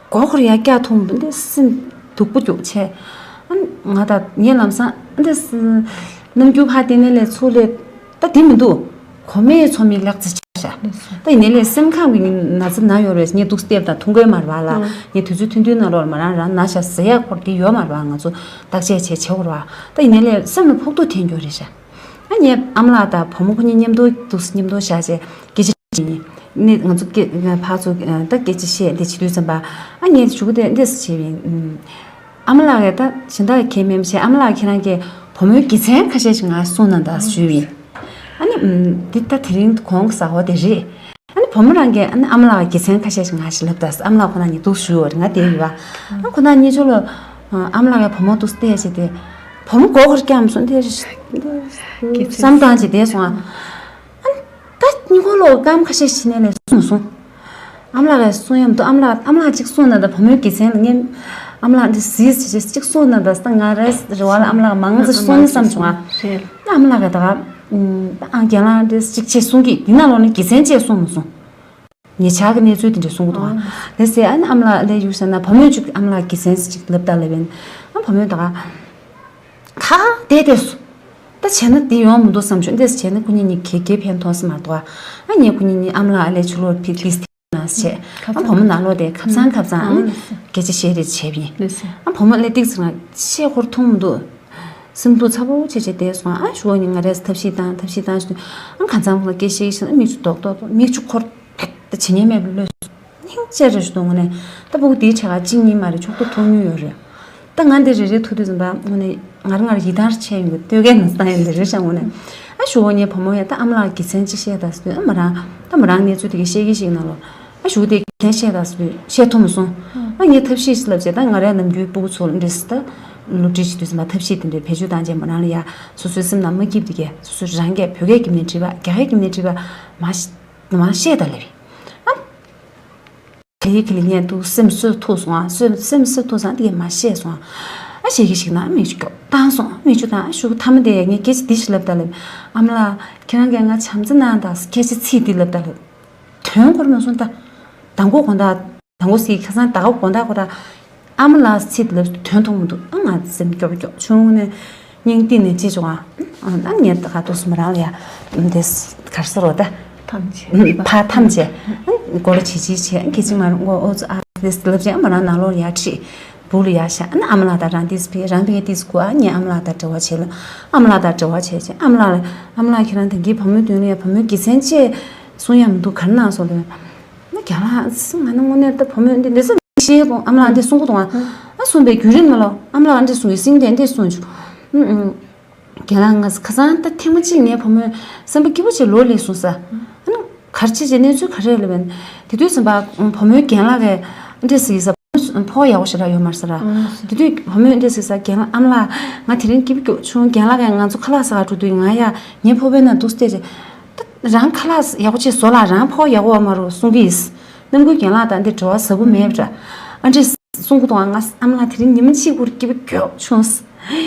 མགོ་སྐོར་ཡར་བཀྱག་ཐུབ་མི་འདུག་འདི་སེམས་སྡུག་པོ་རྒྱུག་བྱས། ཨ་ང་དང་ངས་ལམ་སང་འདི་རྣམ་འགྱུར་ཕར་བལྟས་ནས་ལས་ཚུར་ལས་ད་འདི་མི་འདུག་གོ་མེད་ཚོར་མི་ལེགས་ཙི་ཆགས་ཤག་ད་ཡིན་ནའི་ལས་སེམས་ཁམས་ཀྱི་ན་ཚ་ན་ཡོད་རེད། ངས་འདུག་སྟེ་ད་འཐུང་དགོས་མ་རེད་པ་ལ། ངས་དུས་ཚོད་ཐུང་ཐུང་ནང་ལོགས་ལ་མ་རང་རང་ན་ཤག་ཟེར་ཡག་སྐོར་འདི་ཡོད་མ་རེད་པ། ང་ཚོ་བརྟག་དཔྱད་བྱས་བྱེད་དགོས་རེད་པ། ད་ཡིན་ནའི་ལས་སེམས་ལ་ཕོག་ཐུག་འཐེན་རྒྱུ་རེད་ཤག་ཨ་ངས་ཨ་མ་ལགས་དང་བུ་མོ་ཁོ་གཉིས་མཉམ་དུ་འདུག་མཉམ་དུ་བཞག་བྱས་སྐད་ཆ་དྲིས་ནས་ང་ཚོ་སྐད་ཕར་ཚུར་ད་སྐད་ཆ་བཤད་འདི་བྱེད་དུས་ཙམ་པ། ཨ་ངས་ཞུ་གི་དེ་འདི་བྱས་པས། ཨ་མ་ལགས་ཀྱིས་ད་གཞན་དག་གིས་མིན་པ་བྱས། ཨ་མ་ལགས་ཁྱེད་རང་གིས་བུ་མོའི་དགེ་མཚན་ཁ་ཤས་ཤིག་ང་གསུངས་གནང་དང་ཞུས་པ་ཡིན། ཨ་ནི་འདི་ད་དེ་རིང་གོང་གི་ཟླ་བ་དེ་རེད། ཨ་ནི་བུ་མོ་རང་གིས་ཨ་ནི་ཨ་མ་ལགས་ཀྱི་དགེ་མཚན་ཁ་ཤས་ཤིག་ང་ཞིག་ལབ་དང་། ཨ་མ་ལགས་ཁོ་ན་གཉིས་འདུག་ཞུས་པ་རེད། ང་དེ་ཡོད་པ། ཨ་ཁོ་ན་གཉིས་ཆོ་ལོ། ཨ་མ་ལགས་ཀྱིས་བུ་མོ་འདུག་བལྟས་བྱས་ཏེ། བུ་མོ་མགོ་སྐོར་བཀྱག་མ་སོང་དེ། བསམ་བཏང་བྱས་བསྡད་སོང་ཨ། ཨ་ནི་ད་གཉིས་ཁོ་ལོ་སྐམ་ཁ་ཤས་ཤིག་ནས་ལས་གསུངས་སོང་། ཨ་མ་ལགས་ཀྱིས་གསུང་ཡ་མི་འདུག་ཨ་མ་ལགས་ཨ་མ་ལགས་གཅིག་གསུངས་ན་ད་བུ་མོའི་དགེ་མཚན་ལ་ངས་ཨ་མ་ལགས་འདི་གཟིགས་བྱས་བྱས་གཅིག་གསུངས་ན་ད་ད་ང་རེ་རེ་བ་ལ་ཨ་མ་ལགས་མང་ཙམ་གསུང་ནི་བསམ་བྱུང་ཨ། རེད། ཨ་མ་ལགས་ཀྱིས་ད་ག་ཨ་རྒན་ལགས་འདི་གཅིག་བྱས་གསུང་གི་འདི་ནང་ལོགས་ནས་དགེ་མཚན་བཅས་གསུངས་མ་སོང་། ཉེ་ཆར་གྱི་གནས་ཚུལ་དེ་འདྲ་གསུང་གི་འདུག་ཨ། ལགས་སེ་ཨ་ནི་ཨ་མ་ལགས་ལས་ཡུལ་ཟེར་ན་བུ་མོས་གཅིག་ཨ་མ་ལགས་དགེ་མཚན་གཅིག་ལབ་ད་ལབ་ཡིན། ཨ་བུ་མོས་ད་ག་ཁ་བདེ་བདེ་སོང་། ད་བྱས་ན་འདི་ཡོང་མི་འདུག་བསམ་བྱུང་། འདི་བྱས་ན་ཁོ་གཉིས་གཉིས་གེ་གེ་ཕན་ཐོགས་སི་མ་གཏོགས། ཨ་ངས་ཁོ་གཉིས་གཉིས་ཨ་མ་ལགས་ཨ་ལས་ཆུ་ལོར་ཕི་ཕིས་ཏི་ན་བྱས། ཨ་བུ་མོ་ནང་ལོགས་དེ་ཁ་སང་ཁ་སང་ཨ་ནི་སྐད་ཆ་བཤད་རེས་བྱས་པ་ཡིན། ཨ་བུ་མོ་ཨ་ལས་ཏིག་ཙམ་ང་བཤད་ཁོར་མཐོང་མི་འདུག་སེམས་སྡུག་ཚ་པོ་བྱས་བྱས་བསྡད་སོང་། ཨ་ཞུ་བ་ནི་ང་རས་ཐབས་ཤེས་བཏང་ཐབས་ཤེས་བཏང་ཞུ། ཨ་ཁ་སང་ཁོ་ལ་སྐད་ཆ་བཤད་ཤེས་ན་མིག་ཆུ་རྡོག་རྡོག་རྡོག་མིག་ཆུ་འཁོར་ད་ཇེ་ཉེ་མེད་པར་གློད་སོང་། སྙིང་རྗེ་རེད་ཞུ་དོ་དངོས་གནས། ད་ཕྲུ་གུ་དེའི་ཕྱེད་ཀ་གཅིག་གཉིས་མ་རེད་ཆོག་ཏུ་ཐུག་མྱོང་ཡོད་རེད། ད་ང་འདི་རེ་རེ་ཐུག་དུས་ཙམ་པ་དངོས་གནས་ང་རང་ང་རང་ཡིད་ཐང་ཆད་ཡོང་གི་ལྟོས་གས་ནང་སང་ཡོད་འདི་རེད་ཤག་དངོས་གནས། ཨ་ཞུ་བ་ངའི་བུ་མོ་ཡ་ད་ཨ་མ་ལགས་དགེ་མཚན་ཅི་བཤད་ད་ཟེར་དུས་ཨ་མ་རང་ད་མ་རང་གནས་ཚུལ་དེ་ག་བཤད་ཀྱི་ཞིག་ནང་ལོ། ཨ་ཞུ་དེ་ག་བཤད་ད་ཟེར་དུས་བཤད་ཐུབ་མ་སོང་། ཨ་ངས་ཐབས་ཤེས་ཤིག་ལབ་བྱས་ད་ང་རའི་ནམ་རྒྱུན་ཕྲུ་གུ་ཚོ་འདྲེས་ད་སློབ་ཁྲིད་བྱེད་དུས་ཙམ་པ་ཐབས་ཤེས་དེ་འདྲའི་བེད་སྤྱོད་བཏང་བྱས་མ་རང་ལ་ཡ་སོ་སོའི་སེམས་ནང་མ་སྐྱིད་དེ་གས་སོ་སོ་རང་གས་བོད་སྐད་ཀྱི་མིན་བྲིས་པ་རྒྱ་སྐད་ཀྱི་མིན་བྲིས་པ་མ་མ་བཤད་ད་ལབ་ཡིན། ཨ། དེའི་གི་ལི་ངས་འདུག་སེམས་གསོ་ཐུག་སོང་ཨ། སེམས་སེམས་གསོ་ཐུག་སོང་ཨ། དེ་གས་མ་བཤད་སོང་ཨ། ཨ་ཞེ་གི་ཞིག་ན་མིག་ཆུ་མགྱོགས་བཏང་སོང་། མིག་ཆུ་བཏང་ཨ་ཞུ་ཐ་མ་དེ་ངས་སྐད་ཆ་འདི་ཞིག་ལབ་ད་ལབ། ཨ་མ་ལགས་ཁྱེད་རང་གིས་ང་བྱམས་བརྩེ་གནང་དང་སྐད་ཆ་ཚིག་འདི་ལབ་ད་ལབ། དོན་ཁོར་མ་སོང་ད། དང་པོ་དགོང་དག་དང་པོ་སི་ཁ་སང་ད་ག་དགོང་དག་ཁོ་ད། ཨ་མ་ལགས་ཚིག་ལབ་དོན་མཐོང་མི་འདུག་ཨ་ང་སེམས་སྐྱོ་པོ་སྐྱོ་བྱུང་ནས་སྙིང་གཏིང་ནས་ཅི་བྱུང་ཨ། ཨ་ངས་ད་ག་ཏོག་སུ་མ་རང་ལ་ཡ་འདི་གར་ས་རོ་ད། ཐམས་ཅད་ཕ་ཐམས་ཅད་མགོ་ལ་བྱི་བྱི་བྱས་ཁྱི་ཅི་མ་རུང་མགོ་ཨོ་ཙི་ཨ་འདི་ལབ་ཅིག་ཨ་མ་རང་ནང་ལོགས་ལ་ཡ་ཁྲིད། སྦུག་ལ་ཡ་བཞག་ཨ་ཨ་མ་ལགས་ད་རང་འདི་ཕི་རང་ཕི་འདི་སྐུ་ཨ་ངས་ཨ་མ་ལགས་ད་འབྲེལ་བ་བྱས་ལ་ཨ་མ་ལགས་ད་འབྲེལ་བ་བྱས་ཅིག་ཨ་མ་ལགས་ཨ་མ་ལགས་ཁྱེད་རང་དེང་གི་བུ་མོའི་མདུན་ལ་ཡ་བུ་མོའི་དགེ་མཚན་ཅི་གསུང་ཡ་མི་འདུག་ག་རེ་གནང་སོང་ལབ། ང་རྒན་ལགས་ང་ནི་དངོས་གནས་ད་བུ་མོས་འདི་འདི་ས་ཤེས་དང་ཨ་མ་ལགས་འདི་གསུང་གི་དང་ཨ་གསུངས་པའི་བརྒྱུད་རིམ་ནང་ལ་ཨ་མ་ལགས་འདི་གསུང་ཡོད་སེང་ལྡེང་འདི་གསུངས་བྱུང་། ཨུ་ཨུ། རྒན་ལགས་ང་ཁ་སང་ད་ཐེངས་མ་གཅིག་ངའི་བུ་མོས་སེམས་པ་སྐྱིད་པོ་བྱས་ལོག་སླེབས་སོང་ས། ཨ་ནི་ག་རེ་བྱས་བྱས་གནས་ཚུལ་ག་རེ་ལབ་པས་དེ་དུས་ཙམ་པ་བུ་མོའི་རྒན་ལགས་ཀྱིས་འདི་ཟེར་གྱི་ས་ཕོ་ཡག་པོ་ཞེ་དྲག་ཡོད་མ་རེད་ས་ར། དེ་དུས་བུ་མོས་འདི་ཟེར་གྱི་ས་རྒན་ལགས་ཨ་མ་ལགས་ང་དེ་རིང་སྐྱིད་པོ་སྐྱིད་པོ་བྱུང་རྒན་ལགས་ཀྱིས་ང་ཚོ་ཁ་ལག་ཟ་ག་འགྲོ་དུས་ང་ཡ་ངའི་ཕོར་པའི་ནང་འདུག་སྟེ་བྱས། ད་རང་ཁ་ལག་ཡག་པོ་བྱས་བཟོ་ལ་རང་ཕོ་ཡག་པོ་བ་མ་རུ་གསུང་གི་ཡིས། རྣམ་ཀུན་རྒན་ལགས་དང་འདི་འབྲེལ་བ་ཟབ་པོ་མེད་པ་འདྲ། ཨ་འདྲས་གསུང་གི་འདུག་ང་ཨ་མ་ལགས་དེ་རིང་ཉི་མ་གཅིག་པུར་སྐྱིད་པོ་མགྱོགས་བྱུང་།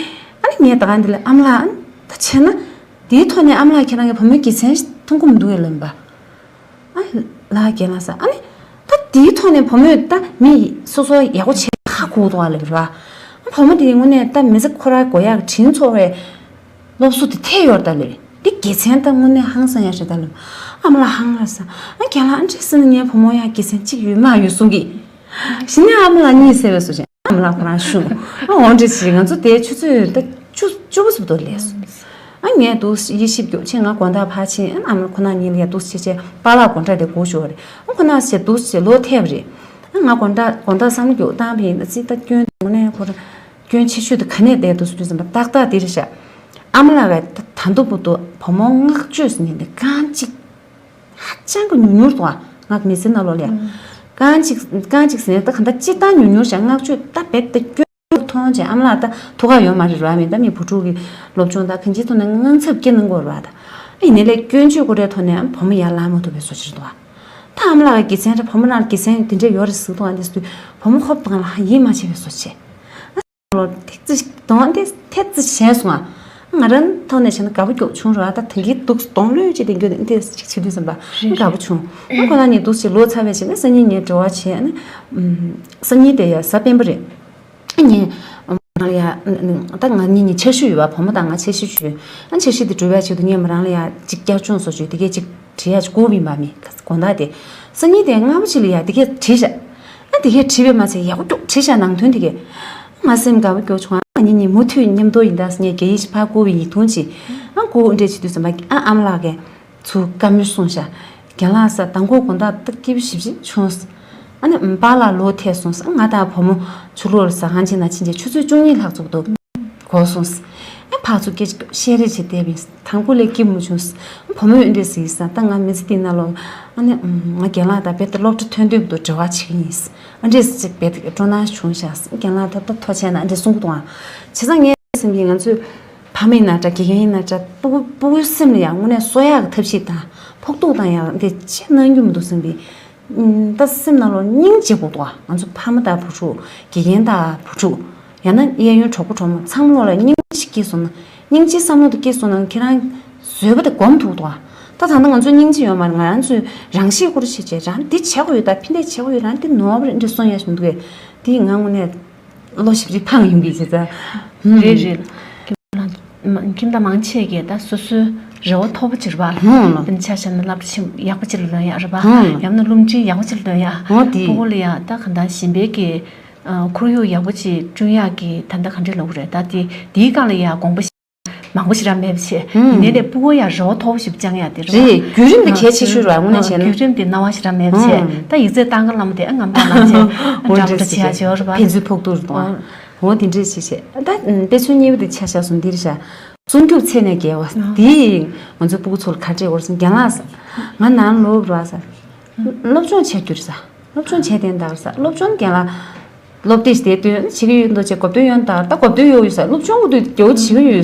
ཨ་ནི་ངས་ད་ག་འདི་ལ་ཨ་མ་ལགས་ཨ་ནི་ད་བྱས་ན། དེའི་ཐོག་ནས་ཨ་མ་ལགས་ཁྱེད་རང་གི་བུ་མོའི་དགེ་མཚན་ཞིག་མཐོང་གི་མི་འདུག་ཨེ་ལབ་པ། ཨ་ལགས་རྒན་ལགས་ཟེར་ཨ་ནི། ད་དེའི་ཐོག་ནས་བུ་མོས་ད་མི་སོ་སོ་ཡག་པོ་བྱས་ཁ་ཁུག་འདུག་ཨ་ལབ་ར། ཨ་བུ་མོ་དེའི་དངོས་གནས་ད་མི་ཚེ་ཁོ་རང་དགོས་ཡག་དྲིན་ཚོར་བའི། སློབ་གསོ་དེ་ཐད་ཡོད་ད་ལེ། འདི་དགེ་མཚན་ད་དངོས་གནས་ཧང་སང་ཡ་རེད་ད་ལེ། ཨ་མ་ལགས་ཧང་ལ་ས། ཨ་རྒན་ལགས་ཨ་འདྲས་ཟེར་ན་ངའི་བུ་མོ་ཡ་དགེ་མཚན་གཅིག་ཡོད་མ་ཡོད་གསུང་གི། གཞི་ནས་ཨ་མ་ལགས་གཉིད་སད་པའི་བཟོ་ཅན་ཨ་མ་ལགས་ཁོ་རང་ཤུ། ཨ་འོ་འདྲས་ཞིག་ང་ཚོ་དེའི་ཆུ་ཚོད་ད་བཅུ་བཅུ་པོ་ཙམ་དུ་ལས་སོང་། ཨ་ངས་འདུག་ཡེ་ཤེས་མགྱོགས་ཕྱིན་ང་དགོང་དག་ཕར་ཕྱིན་ཨ་མ་ལགས་ཁོ་ན་གཉིས་ལ་ཡ་འདུག་ཕྱིན་ཆད་པཱ་ལགས་དགོང་དག་དེ་སྒུག་ཞོར་རེད། ཨ་ཁོ་ན་ཞེས་འདུག་ཞེས་ལོ་ཐེབས་རེད། ཨ་ང་དགོང་དག་དགོང་དག་བསམ་བློ་མགྱོགས་བཏང་བ་ཡིན་ན་ཙི་ད་སྐྱོན་དེ་ངོ་ནས་ཁོ་ར། སྐྱོན་ཆེ་ཤོས་དེ་ག་ནས་བསྡད་འདུག་ཟེར་དུས་ཙམ་པ་ཏག་ཏག་འདི་རེད་ཤག་ཨ་མ་ལགས་ཀྱིས་ད་དུང་བུ་དུ་བུ་མོ་བསྔགས་བརྗོད་ཟེར་ནས་ནི་རྐང་གཅིག་ཧ་ཅང་གི་ཉུང་ཉུང་དུ་ཨ་ང་མི་ཚེ་ནང་ལོགས་ལ་ཡ། རྐང་གཅིག་རྐང་གཅིག་ཟེར་ནས་ད་ག་འདྲ་སྤྱིར་བཏང་ཉུང་ཉུང་ཞིག་བསྔགས་བརྗོད་ད་རྦད་དེ་སྐྱོན། མཐོང་བྱས་ཨ་མ་ལགས་ད་ཐུགས་ཁག་ཡོད་མ་རེད་ར། མི་ད་མི་བུ་ཕྲུག་གི་སློབ་སྦྱོང་ད་གང་ཅིའི་ཐོག་ནས་དངངས་འཚབ་སྐྱེ་གནང་གི་ཡོད་རེད་བ། ད་ཡིན་ནའི་ལས་སྐྱོན་བརྗོད་ཁོ་རའི་ཐོག་ནས་བུ་མོ་ཡར་ལངས་མ་ཐུབ་པའི་བཟོ་ཅིག་རེད་འདུག་བ། ད་ཨ་མ་ལགས་ཀྱི་དགེ་མཚན་རེད། བུ་མོ་རང་ལ་དགེ་མཚན་དེ་འདྲས་ཡོད་རེད་ཟེར་འདུག་བ། འདི་ཚོ་བུ་མོ་ཧོབ་དང་ལ་ཡིད་མ་ཆེས་པའི་བཟོ་བྱས། ལོ་ཐེ་ཙི་གདོང་དེ་ཐེ་ཙི་ཞན་སོང་ང་། ང་རང་ཐོག་ནས་བྱས་ན་དགའ་པོ་མགྱོགས་བྱུང་ར། ད་ཐེངས་འདུག་གདོང་ལོས་ཅིག་དེ་འགྱོ་དེ་འདི་ཅིག་བྱེད་དུས་ཙམ་པ་དགའ་པོ་བྱུང་། ཁོ་ན་ནི་འདུག་ཅིག་ལོ་ཚར་བའི་ཕྱིར་ན་སང་ཉིན་ངས་འབྲེལ་བ་བྱས་ནས། སང་ཉིན་དེ་ཡ་གཟའ་སྤེན་པ་རེད། ངས་མོ་རང་ལ་ཡ། ད་ང་གཉིས་གཉིས་འཆར་གཞི་ཡོད་པ། བུ་མོ་དང་ང་འཆར་གཞི་བྱོས། ཨ་འཆར་གཞི་དེ་འགྲུབ་པའི་ཆེད་དུ་ངས་མོ་རང་ལ་ཡ་གཅིག་བསྐྱར་སྦྱོང་བཟོ་བྱོས། དེ་གས་གཅིག་བྲིས་ཡ་གཅིག་བསྐུར་བ་ཡིན་པ། མི་དགོང་དག་དེ་སང་ཉིན་དེ་སྔ་པོ་ཅིག་ལ་ཡ་དེ་གས་བྲིས་བཞག་ཨ་དེ་གས་བྲིས་པས་མ་ཚད་ཡག་པོ་མགྱོགས་བྲིས་བཞག་ནང་དོན་དེ་གས། ང་སེམས་དགའ་པོ་མགྱོགས་བྱུང་། ཨ་ང་གཉིས་གཉིས་མུ་མཐུད་མཉམ་དུ་ཡིན་ད་ཟེར་ངས་རྒྱ་ཡིག་ཞིག་ཕར་བསྐུར་བའི་ཡིག་ཐུང་ཅིག་ཨ་བསྐུར་འདྲ་བྱེད་དུས་ཙམ་པ་ཨ་ཨ་མ་ལགས་ཀྱིས། ཚུར་བཀའ་མོལ་གསུངས་ཤག་རྒན་ལགས་ས་དང་པོ་དགོང་དག་ཏུ་སྐྱིད་པོ་ཞེ་པོ་ཅིག་བྱུང་། ཨ་ནི་པཱ་ལགས་ལོག་ཐད་སོང་། ང་དང་བུ་མོ་ཆུ་ལོག་ལ་ཟ་ཁང་ཅིག་ནང་ཕྱིན་རྗེས་ཆུ་ཚོད་བཅུ་གཉིས་ལྷག་ཙམ་འདུག་གོ་སོང་། ཨ་ཕར་ཚུར་སྐད་ཆ་བཤད་རེས་བྱས་བསྡད་པ་ཡིན། དང་པོ་ལས་སྐྱིད་པོ་མ་བྱུང་། བུ་མོས་འདི་འདྲས་ཟེར་ས། ད་ང་མི་ཚེ་འདི་ནང་ལོགས་ཨ་ནི་ང་རྒན་ལགས་དང་རྦད་དེ་སློབ་གྲྭ་ཐོན་དུས་འདུག་འབྲེལ་བ་བྱེད་ཀྱི་ཡིན། ཨ་འདྲས་ཅིག་རྦད་དེ་སྤྲོ་སྣང་བྱུང་ཤག་རྒན་ལགས་ད་ལྟ་ཐུགས་རྗེ་གནང་འདྲས་གསུང་གི་འདུག་ཨ། བྱས་ཙང་ངའི་སེམས་ཀྱིས་ང་ཚོས། ཕ་མ་ཡིན་ན་འདྲ། དགེ་རྒན་ཡིན་ན་འདྲ། སྤུ་གུ་སྤུ་གུའི་སེམས་ལ་ཡང་དངོས་གནས་གསོ་ཡག་གི་ཐབས་ཤེས་དང་ཕོག་ཐུག་དང་ཡང་འདི་ཅི་གནང་རྒྱུ་མི་འདུག་བསམ་པའི། ཨུམ། ད་སེམས་ནང་ལོགས་སྙིང་རྗེ་པོ་འདུག་ཨ། ང་ཚོ་ཕ་མ་དང་བུ་ཕྲུག་དགེ་རྒན་དང་བུ་ཕྲུག་ཡང་ན་གཡས་གཡོན་གྲོགས་པོ་གྲོགས་མོ་ཚང་མ་ལོགས་ལ་སྙིང་རྗེ་ཞིག་སྐྱེས་སོང་ན། སྙིང་རྗེའི་བསམ་བློ་དེ་སྐྱེས་སོང་ན་ཁྱེད་རང་བཟོད་པ་དེ་སྒོམ་ཐུབ་འདུག་ཨ། ད་ད་ལྟ་ང་ཚོ་སྙིང་རྗེ་ཡོད་མ་རེད། ང་རང་ཚོས་རང་ཤེད་ཁུར་བྱེད་བྱེད་རང་འདི་བྱེད་དགོས་ཡོད། ད་ཕན་བདེ་བྱེད་དགོས་ཡོད། རང་འདི་ནོར་བ་རེད་འདི་གསུང་ཡ་ཞིག་མི་འདུག་གས། འདི་ང་དངོས་གནས། བློ་ཞིབ་ཅིག་འཕངས་ཡོང་གི་བྱས་ཙང་། རེད་རེད། ཁྱིམ་བདག་མང་ཆེ་གིས་ད་སོ་སོའི་རེ་བ་མཐོ་པོ་ཅིག་རེད་པ། ཧུང་ལ། དཔེར་ན་ཆ་བཞག་ན་སློབ་གྲྭ་ཆེན་ཡག་པོ་ཅིག་ལ་ལོན་ཡག་རེད་པ། ཧུང་ལ། ཡང་ན་སློབ་འབྲིང་ཡག་པོ་ཅིག་ལ་ལོན་ཡག་འོ་དེ། སྤུ་གུ་ལ་ཡང་ད་གང་ལྟར་གཞན་པའི་གི་ཁོར་ཡུག་ཡག་པོ་ཅིག་བསྐྲུན་ཡག་གི་ད་ལྟ་ག་འདྲས་ལབ་དགོས་རེད། ད་དེ་དེའི་སྒང་ལ་ཡང་དགོངས་པ་མང་པོ་ཞེ་དྲག་མེད་པ་བྱས། ཧུང་། ཡིན་ནའི་ལས་སྤུ་གུ་ཡང་རེ་བ་མཐོ་པོ་ཞིག་བཅངས་ཡག་དེ་རེད་པ། རེད། བརྒྱུད་རིམ་དེ་གལ་ཆེ་ཤོས་རེད་པ། དངོས་གནས་བྱས་ན། བརྒྱུད་རིམ་དེ་སྣང་བ་ཞེ་དྲག་མེད་པ་བྱས། ཧུང་། ད་ཡིག་ཚད་བཏང་ག་ལམ་དེ་ཨ་ངམ་ཐག་ལམ་བྱས་འདྲ་པོ་འདྲ་བྱེད་ཡག་བྱས་པ་རེད་པ། ཕན་ཚུན་ཕོག་ཐུག་རེད་པ། འོ་དེ་འདྲས་བྱས་བྱས། ད་དཔེ་མཚོན་གཉིས་པ་དེ་ཆ་བཞག་སོང་འདི་རེད་ཤག་སྲུང་སྐྱོབ་ཚད་ནས་བརྒལ་བ། དེ་ང་ཚོའི་སྤུ་གུ་ཚོ་ལ་ག་འདྲས་འོར་སོང་། རྒན་ལགས་ས། ང་ནང་ལོགས་ར་ས། སློབ་སྦྱོང་བྱེད་རྒྱུ་རེད་ས། སློབ་སྦྱོང་བྱས་ཏེ་འདུག་ས། སློབ་སྦྱོང་རྒན་ལགས། སློབ་དེབ་དེ་སྟོན་བྱེད་ཀྱི་ཡོད་འདུག་ཅེས་གོ་བསྡུར་ཡོང་དང་། ད་གོ་བསྡུར་ཡོད་ཡོད་ས། སློབ་སྦྱོང་གི་དུས་རྒྱ་བོ་བྱེད་ཀྱི་ཡོད།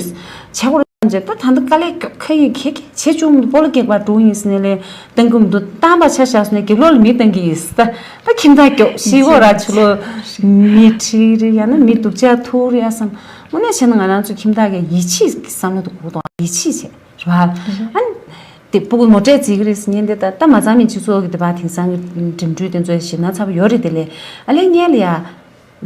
བྱེད་དགོས་རེད་བསམ་བྱས། ད་ད་ལྟ་དཀའ་ལས་ཁ་ཡིན་ཁེ་ཁེ་བྱེད་བཅུག་མི་འདུག་སྤོ་ལོ་རྒྱག་པར་འགྲོ་ཡིན་ཟེར་ནས་ལས་བཏང་གི་མི་འདུག་བཏང་པ་ཆ་བཞག་སོང་ནས་རྒྱབ་ལོགས་ལ་མི་བཏང་གི་ཡིན་ཟེར། ད་ཁྱིམ་བདག་སྐྱོ་ཤི་གོ་ར་ཆུ་ལོ་མི་ཁྲིད་རེད། ཡང་ན་མི་སྡུག་ཅག་ཐུག་རེད་ཡ་བསམ། དངོས་གནས་བྱས་ན་ང་རང་ཚོ་ཁྱིམ་བདག་གི་ཡིད་ཆེས་ཀྱི་བསམ་བློ་དེ་གོ་དང་ཡིད་ཆེས་བྱེད་རེད་བ། ཨ་ནི། དེ་སྤུ་གུ་མོ་ཊ་བརྩི་གི་རེད་ཟེར་མཁན་དེ་ད་ལྟ་མ་ཚང་མི་སྤྱི་ཚོགས་ཀྱི་དེ་བ་དེང་སང་གི་འགྲིམ་འགྲུལ་དེ་ཚོའི་ཞེད་སྣང་ཚ་པོ་ཡོད་རེད། དེ་ལས་ཨ་ལས་ངས་ལ་ཡ་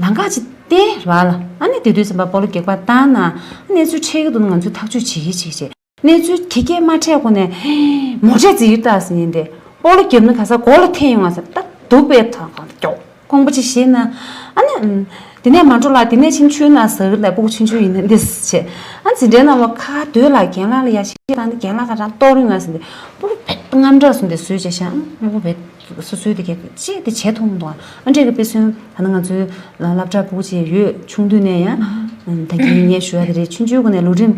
ལམ་ཁ་ཅིག་བསྟན་རེད་བ་ལ། ཨ་ནི་དེ་དུས་ཙམ་པ་སྤོ་ལོ་རྒྱག་པར་བཏང་ན་གནས་ཚུལ་འཕྲད་ཀྱི་འདུག་ན་ང་ཚོས་ཐག་གཅོད་བྱེད་ཀྱི་བྱེད་བྱེད། གནས་ཚུལ་དེ་གས་མ་འཕྲད་གོང་ནས་མོ་ཊ་བརྩི་གི་རེད་ད་ཟེར་མཁན་དེ། སྤོ་ལོ་རྒྱབ་ན་ག་ས་མགོ་ལ་ཐེན་ཡོང་ང་ཟེར། ད་སྡུག་པའི་ཐོག་གང་དུ་མགྱོགས། ཁོང་པོ་ཅིག་ཤེས་ན། ཨ་ནི། ཨམ། དེ་ནས་མ་འགྲོ་ལ་དེ་ནས་ཕྱིན་ཆུ་ན་ཟ་གི་ལ་སྤུ་གུ་ཆུང་ཆུང་ཡིན་ན་འདི་བྱས། ཨ་འཛིན་གྲྭའི་ནང་ལོགས་ཁ་སྡོད་ལ་རྒན་ལགས་ལ་ཡ་ཤེས་དང་འདི་རྒན་ལགས་ཁ་རང་གཏོར་རུང་ང་ཟིན་ཏེ་སྤུ་གུ་བེད་དངངས་སྐྲག་སོང་སྟེ་བཟོས་བྱས་ཤག་སྤུ་གུ་བེད་སོ་སོའི་དེ་གས་ཅི་དེ་བྱེད་ཐུབ་མི་འདུག་ཨ་འདྲས་ཀྱི་དཔེ་མཚོན་ད་ནི་ང་ཚོའི་སློབ་གྲྭ་སྤུ་གུ་ཅིག་ཡོད། ཆུང་དུས་ནས་ཡང་། ཨམ། ད་གིན་ངས་ཞུ་ཡ་དེ་རེད། ཆུང་ཆུང་གུ་ནས་ལོ་རིམ་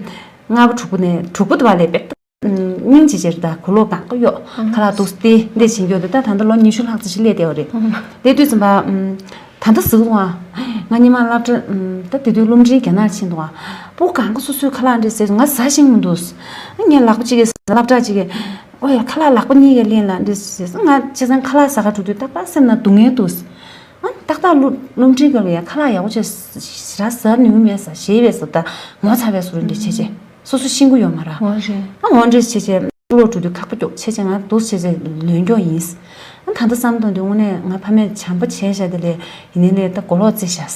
ལྔ་པ་དྲུག་པ་ནས་དྲུག་པ་དུ་བ་ལས་བེད། སྙིང་རྗེ་ཆེ་རེད། ད་གོ་ལོག་གང་ག་གཡོག་ཁ་ལག་འདུག་སྟེ་འདི་བྱེད་རྒྱུ་དེ་ད་ད་ལྟ་ལོ་ཉི་ཤུ་ལྷག་ཙམ་ཞིག་སླེབས་བསྡད་པ་རེད། དེ་དུས་ཙམ་པ་ད་ལྟ་ཟེར་གི་འདུག་ཨ། ང་ཉི་མ་སློབ་གྲྭ་ད་དེ་དུས་སློབ་འབྲིང་རྒྱ་ནག་ཕྱིན་འདུག་ཨ། སྤུ་གུ་གང་ག་སོ་སོའི་ཁ་ལག་འདྲ་ཟས་ང་ཟ་ཤེས་མི་འདུག་ངས་ལག་པ་གཅིག་གིས་སློབ་གྲྭ་གཅིག་གིས་ཨོ་ཡ་ཁ་ལག་ལག་པ་གཉིས་ཀྱིས་ལེན་ལ་འདྲ་ཟས། ང་བྱས་ཙང་ཁ་ལག་ཟ་ག་འགྲོ་དུས་ཏག་ཏག་སེམས་ནང་སྡུག་བསྔལ་འདུག་ཨ་ཏག་ཏག་སློབ་སློབ་འབྲིང་སྐབས་ལ་ཡ་ཁ་ལག་ཡག་པོ་བྱས་ཞེ་དྲག་ཟ་ནུས་མེད་ས་ཞེས་པས་སོ། ད་ངོ་ཚ་བའི་བཟོ་འདྲ་བྱས་བྱས། སོ་སོ་ཤེས་ཀྱི་ཡོད་མ་རེད། འོ་རེད། ཨ་འོ་འདྲ་བྱས་བྱས་ལོག་འགྲོ་དུས་ཁག་པོ་སྐྱོ་བྱས་བྱས་ང་འདུག་བྱས་བྱས་ལོན་སྐྱོ་ཡིན། ཨ་ད་ལྟ་བསམ་བློ་འདི་དངོས་གནས་ང་ཕ་མས་བྱམས་པོ་བྱས་བཞག་དེ་ལས་ཡིན་ནའི་ལས་ད་གོ་ལོག་བརྩི་བཞག་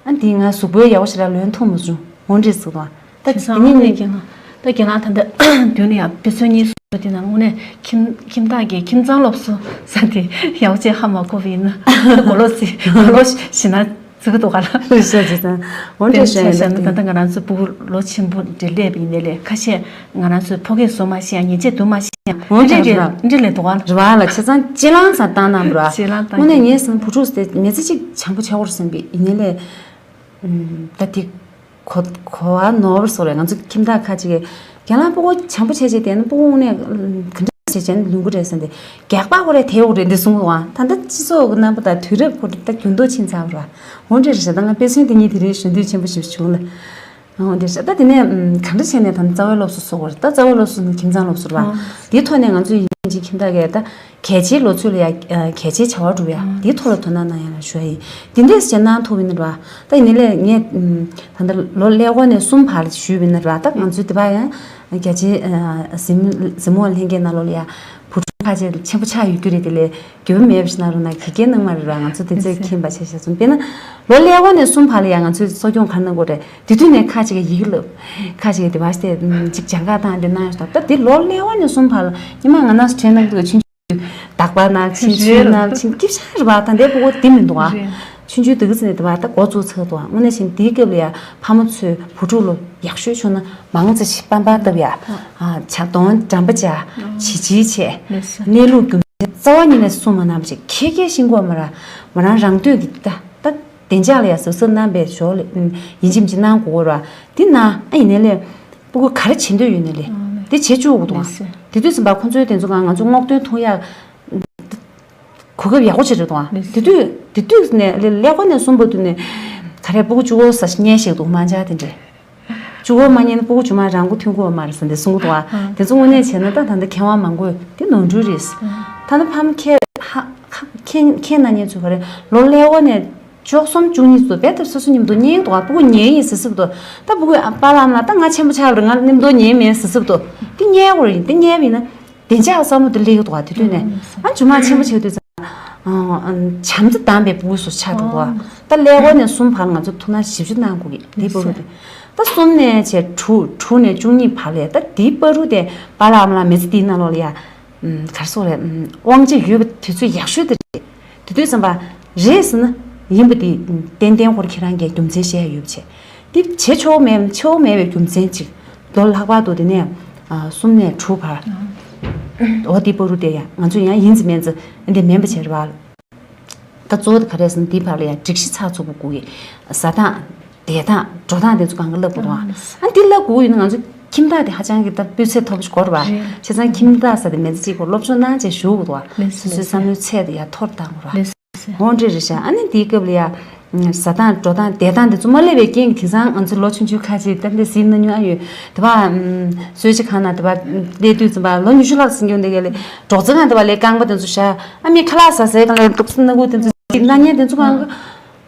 ཨ་འདི་ང་གཟུགས་པོའི་ཡག་པོ་ཞེ་དྲག་ལོན་ཐུབ་མ་བྱུང་། འོ་འདྲ་ཟེར་བ། ད་དེ་ཚོ་དེ་ཨ་ནི་ནས་རྒན་ལགས་ད་རྒན་ལགས་ད་ལྟ་མདུན་ལ་ཡང་དཔེ་མཚོན་གཉིས་བཟོས་པ་དེ་ན་དངོས་གནས་ཁྱིམ་ཁྱིམ་བདག་གིས་ཁྱིམ་ཚང་སློབ་གསོ་ཟེར་དེ་ཡག་པོ་བྱས་ཧ་མ་གོ་བ་ཡིན་ན་ད་གོ་ལོག་ཟེར་གོ་ལོག་ཞེད་སྣང་། ཟེར་གི་འདུག་ག་ལ། ལགས་སོ་ཇི་ལྟར། འོ་འདྲ་བཤད་ཡིན་ན་ད་ལྟ་ང་རང་ཚོ་སྤུ་གུ་ལོ་ཆེན་པོ་འདྲ་སླེབས་པ་ཡིན་ནའི་ལས་ཁ་ཤས་ང་རང་ཚོའི་ཕོ་སྐད་བཟོ་མ་ཤེས་ཡ་ཉེས་ཆད་བསྡུ་མ་ཤེས་ཡ་འོ་འདྲ་འདྲ་འདྲ་ལས་འདུག་ག་ལ། རེད་བ་ལ། བྱས་ཙང་ཅི་ལང་ས་བཏང་ན་འགྲོ་ཨ། ཅི་ལང་བཏང་དངོས་གནས་ངས་བསམ་བུ་ཕྲུག་དེ་མི་ཚེ་གཅིག་བྱང་པོ་བྱ་བར་བསམ་པའི་ཡིན་ནའི་ལས། ད་དེ་གོ་གོ་བ་ནོར་བ་སོགས་རེད། ང་ཚོ་ཁྱིམ་བདག་ཁ་ཅིག་གིས་རྒན་ལགས་སྤུ་གུ་བྱང་པོ་བྱས་བྱས་བསྡད་ན་སྤུ་གུ་དངོས་གནས་ག་འདྲ་ ཞེས་བྱས་ནས་ལུས་འགོ་རེད་ཟེར་ཏེ། རྒྱག་པ་ཁོ་རེ་དེ་འོ་རེད་འདི་གསུང་བ། ད་ལྟ་སྤྱི་ཚོགས་ཀྱི་རྣམ་པ་དང་དུས་རབས་ཁོ་རེ་ད་འགྱུར་ལྡོག་ཕྱིན་ཚར་བ། འོ་འདྲ་རེད་ཤག་ད་ང་དཔེ་མཚོན་དེ་གཉིས་དེ་རིང་ཞུ་འདོད་ཆེན་པོ་ཞིག་བྱུང་ལ། འོ་འདྲ་རེད་ཤག་ད་དེ་ནས་ཨམ་གང་འདྲ་བྱས་ནས་ད་རྩ་བའི་སློབ་གསོ་སོགས་པ་རེད། ད་རྩ་བའི་སློབ་གསོ་ནི་ཁྱིམ་ཚང་སློབ་གསོ་རེད་བ། ཨ། དེའི་ཐོག་ནས་ང་ཚོས་ཡིན་གཅིག་ཁྱིམ་བདག་གིས་ད་གལ་ཆེའི་ལོ་ཚོད་ལ་ཡ་ཨ་གལ་ཆེའི་བྱ་བ་སྒྲུབ་ཡ། ཨ། དེའི་ཐོག་ལ་དོ་སྣང་གནང་ཡ་ལ་ཞུ་ཡ་ཡིན། དེ་འདྲས་བྱས་གནང་ཐུབ་ཡིན་ན་རེད་བ། ད་ཡིན་ནའི་ལས་ངས་ཨམ་ད་ལྟ་ལོ་ཀླད་ཀོར་ནས་གསུམ་བར་ལ་ཞུས་པ་ཡིན་ན་རེད་བ། ད་ང་ཚོའི་དེ་བ་ཡང་རྒྱ་ཆེའི་ཨ་གཟིགས་མོ་གཟིགས་མོ་ལྷན་རྒྱས་ནང་ལོགས་ལ་ཡ་བུ་ཕྲུག་ཁ་ཤས་ཆེན་པོ་ཆགས་ཡོད་རྒྱུ་རེད། དེ་ལས་འགྱོད་པ་མེད་པ་ཞིག་གནང་རོགས་གནང་། གི་གེ་གནང་མ་རེད་ར། ང་ཚོ་དེ་ཚོས་མཁྱེན་པ་བྱས་བྱས་སོང་། དཔེར་ན་ལོ་ཀླད་ཀོར་ནས་གསུམ་བར་ལ་ཡང་ང་ཚོས་གསོ་སྐྱོང་ག་རེ་གནང་དགོས་རེད། དེ་དུས་ནས་ཁ་ཅིག་གིས་ཡི་གེ་བསླབ། ཁ་ཅིག་གིས་དེ་བ་སྟེ་ཅིག་སྦྱང་ག་དང་དེ་གནང་ཡོད་ད། ད་དེ་ལོ་ཀླད་ཀོར་ནས་གསུམ་བར་ལ་ཉི་མ་ང་ན་སུ་དྲན་གནང་གི་འདུག་ཆུང་ཆུང་རྟག་པར་ནང་ཕྱིན་ཆུ་ནང་ཕྱིན་སྐྱིད་ཤག་རེད་བ། ད་འདས་པོ་དེ་མི་འདུག་ཨ། རེད། ཆུང་ཆུང་དུས་ཚོད་ནས་དེ་བ་ད་འགོ་བཙུགས་ཚར་འདུག་ཨ། དངོས་གནས་བྱས་ན་དེའི་སྐབས་ལ་ཡ་ཕ་མ་ཚོས་བུ་ཕྲུག་ལོ་ཡག་ཤོས་བྱུང་ན་མང་ཙམ་ཞིག་པང་པར་བཏབ་ཡ། ཨ། ཇ་དོན་འགྲམ་པ་ཇ་བྱི་བྱིའི་ཆས་གནས་ལུགས་རྒྱུ་མཚན་རྩ་བ་ཉིད་ནས་གསུངས་མ་གནང་བ་བྱས། ཁྱེད་ཀྱིས་ཤེས་དགོས་མ་ར། མ་རང་རང་འདོད་ཀྱི་ད་ད་བདེ་འཇགས་ལ་ཡ་གཟབ་གཟབ་གནང་བའི་ཞོར་ལ་ཡིན་གཅིག་མིན་གཅིག་གནང་དགོས་ར། དེ་ན་ཨ་ཡིན་ནའི་ལས་སྤུ་གུ་ག་རེ་བྱེད་འདོད་ཡོད་ནའི་ལས་དེ་བྱེད་བཅུག་དགོས་འདུག་ཨ། དེ་དུས་ཙམ་པ་ཁོང་ཚོའི་དེ་ཚོ་གང་ང་ཚོ་སྔོག་འདོན་ཐུབ་ཡ། གོ་སྐབས་ཡག་པོ་ཅིག་རེད་དོ། དེ་དུས་དེ་དུས་ནས་ཀླད་ཀོར་ནས་གསུམ་བར་དུ་ནས་ག་རེ་སྤུ་གུ་གཅིག་པོ་ཟ་ཉལ་ཞིག་འདུག་མ་འཇག་དེ་འདྲས། གཅིག་པོ་མ་ཉལ་ན་སྤུ་གུ་རྗེས་མ་རང་མགོ་ཐོན་གི་ཡོད་མ་རེད་ཟེར་འདི་གསུང་གི་འདུག་ཨ། དེ་ཚོ་དངོས་གནས་བྱས་ན་ད་ད་ལྟ་མཁས་དབང་མང་པོས་དེ་ནོར་འཁྲུལ་རེད། ད་ལྟ་ཕ་མ་ཁྱེད་ཧ་ཁ་ཁྱེད་ཁྱེད་ན་ཉན་ཚོད་ག་རེ་ལོ་ཀླད་ཀོར་ནས་བཅུ་གསུམ་བཅུ་གཉིས་ཚོ་རྦད་དེ་སོ་སོ་མཉམ་དུ་ཉལ་འདུག་ཨ། སྤུ་གུ་ཉལ་ཡིན་ཟེར་ཟེར་འདུག་ད་སྤུ་གུ་ཨ་པཱ་ལགས་ཨ་མ་ལགས་ད་ང་ཆེན་པོ་ཆགས་པ་རེད། ང་མཉམ་དུ་ཉལ་མེད་ཟེར་ཟེར་འདུག་དེ་ཉལ་དགོས་རེད། དེ་ཉལ་བ་ཡིན་ན། བདེ་འཇགས་བསམ་བློ་དེ་སླེབས་ཀྱི་འདུག་བ། དེ་དུས་ནས་ཨ་མཇུག་མ་ཆེན་པོ་བྱེད་དུས་ཙང་། བྱམས་བརྩེ་ལྡན་པའི་སྤུ་གུ་ཚོ་ཆགས་འགྲོ་གི་འདུག་བ། ད་ཀླད་ཀོར་ནས་གསུམ་བར་ང་ཚོ་ཐུགས་སྣང་ཞེ་པོ་ཅིག་གནང་དགོས་ཀྱི་འདི་བར་དུ་དེ། ད་གསུམ་ནས་བྱས་དྲུག་དྲུག་ནས་བཅུ་གཉིས་བར་ལ་ད་འདི་བར་དུ་དེ་པཱ་ལགས་ཨ་མ་ལགས་མི་ཚེ་འདིའི་ནང་ལོགས་ལ་ཡ། ག་རེ་ཟེར་དགོས་རེད། དབང་ཆ་ཡོད་པ་དུས་ཚོད་ཡག་ཤོས་དེ་རེད། དེ་དུས་ཙམ་པ་རེད་ཟེར་ན་ཡིན་པ་དེ་ཏན་ཏན་ཁོ་རང་ཁྱེད་རང་གིས་རྒྱུ་མཚན་བཤད་ཡ་ཡོད་པ་བྱས། འདི་བྱེད་ཆོག་མེད་ཆོག་མེད་པའི་རྒྱུ་མཚན་ཅིག་ལོ་ལྷག་པར་དུ་དེ་ནས་ཨ་གསུམ་ནས་དྲུག་བར། འོ་དེ་བར་དུ་དེ་ཡང་ང་ཚོ་ཡང་ཡིན་ཙམ་མིན་ཙམ་འདི་མིན་པ་བྱས་རེད་བ། ད་གཙོ་བོ་དེ་ག་རེ་ཟེར་ན་འདིའི་བར་ལ་ཡང་སྒྲིག་གཞི་ཚགས་ཚུད་པོ་དགོས་ཀྱི། ཟ་སྟངས་བསྡད་སྟངས་འགྲོ་སྟངས་དེ་ཚོ་གང་ག་བསླབ་དགོས་འདུག་ཨ། ཨ་འདི་བསླབ་དགོས་ཡིན་ན་ང་ཚོ་ཁྱིམ་བདག་དེ་ཧ་ཅང་གི་ད་སྤུས་ཚད་མཐོ་པོ་ཞིག་དགོས་རེད་བ། བྱས་ཙང་ཁྱིམ་བདག་ཟེར་དེ་མི་ཚེ་གཅིག་པོ་སློབ་སྦྱོང་གནང་བྱས་བཞུགས་དགོས་འདུག་ཨ། སོ་སོའི་བསམ་བློའི་ཚད་དེ་ཡང་མཐོ་རུ་བཏང་དགོས་རེད་བ། འོ་འདྲ་རེད་ཤག་ཨ་ནི་དེའི་སྐབས་ལ་ཡ། ཟ་སྟངས་འགྲོ་སྟངས་བསྡད་སྟངས་དེ་ཚོ་མ་སླེབས་པའི་རྐྱེན་གྱིས་དེང་སང་ང་ཚོ་ལོ་ཆུང་ཆུང་ཁ་ཅིག་ད་འདི་ཟིན་ན་ཉོ་ཨ་ཡོད་དེ་བ། གསོལ་ཇ་ཁང་ན་དེ་བ་སླེབས་དུས་ཙམ་པ་ལོ་ཉི་ཤུ་ལྷག་ཟིན་རྒྱུ་འདི་ག་ལས་སྒྲོག་ཙེ་ཁང་དེ་བ་ལས་རྐང་པ་དེ་ཚོ་བཞག་ཨ་མི་ཁ་ལག་ཟ་སའི་སྒང་ལ་འདུག་སེ་སྣ་ཁུག་དེ་ཚོ་ཅིག་གནང་མཁན་དེ་ཚོ་གང་ག་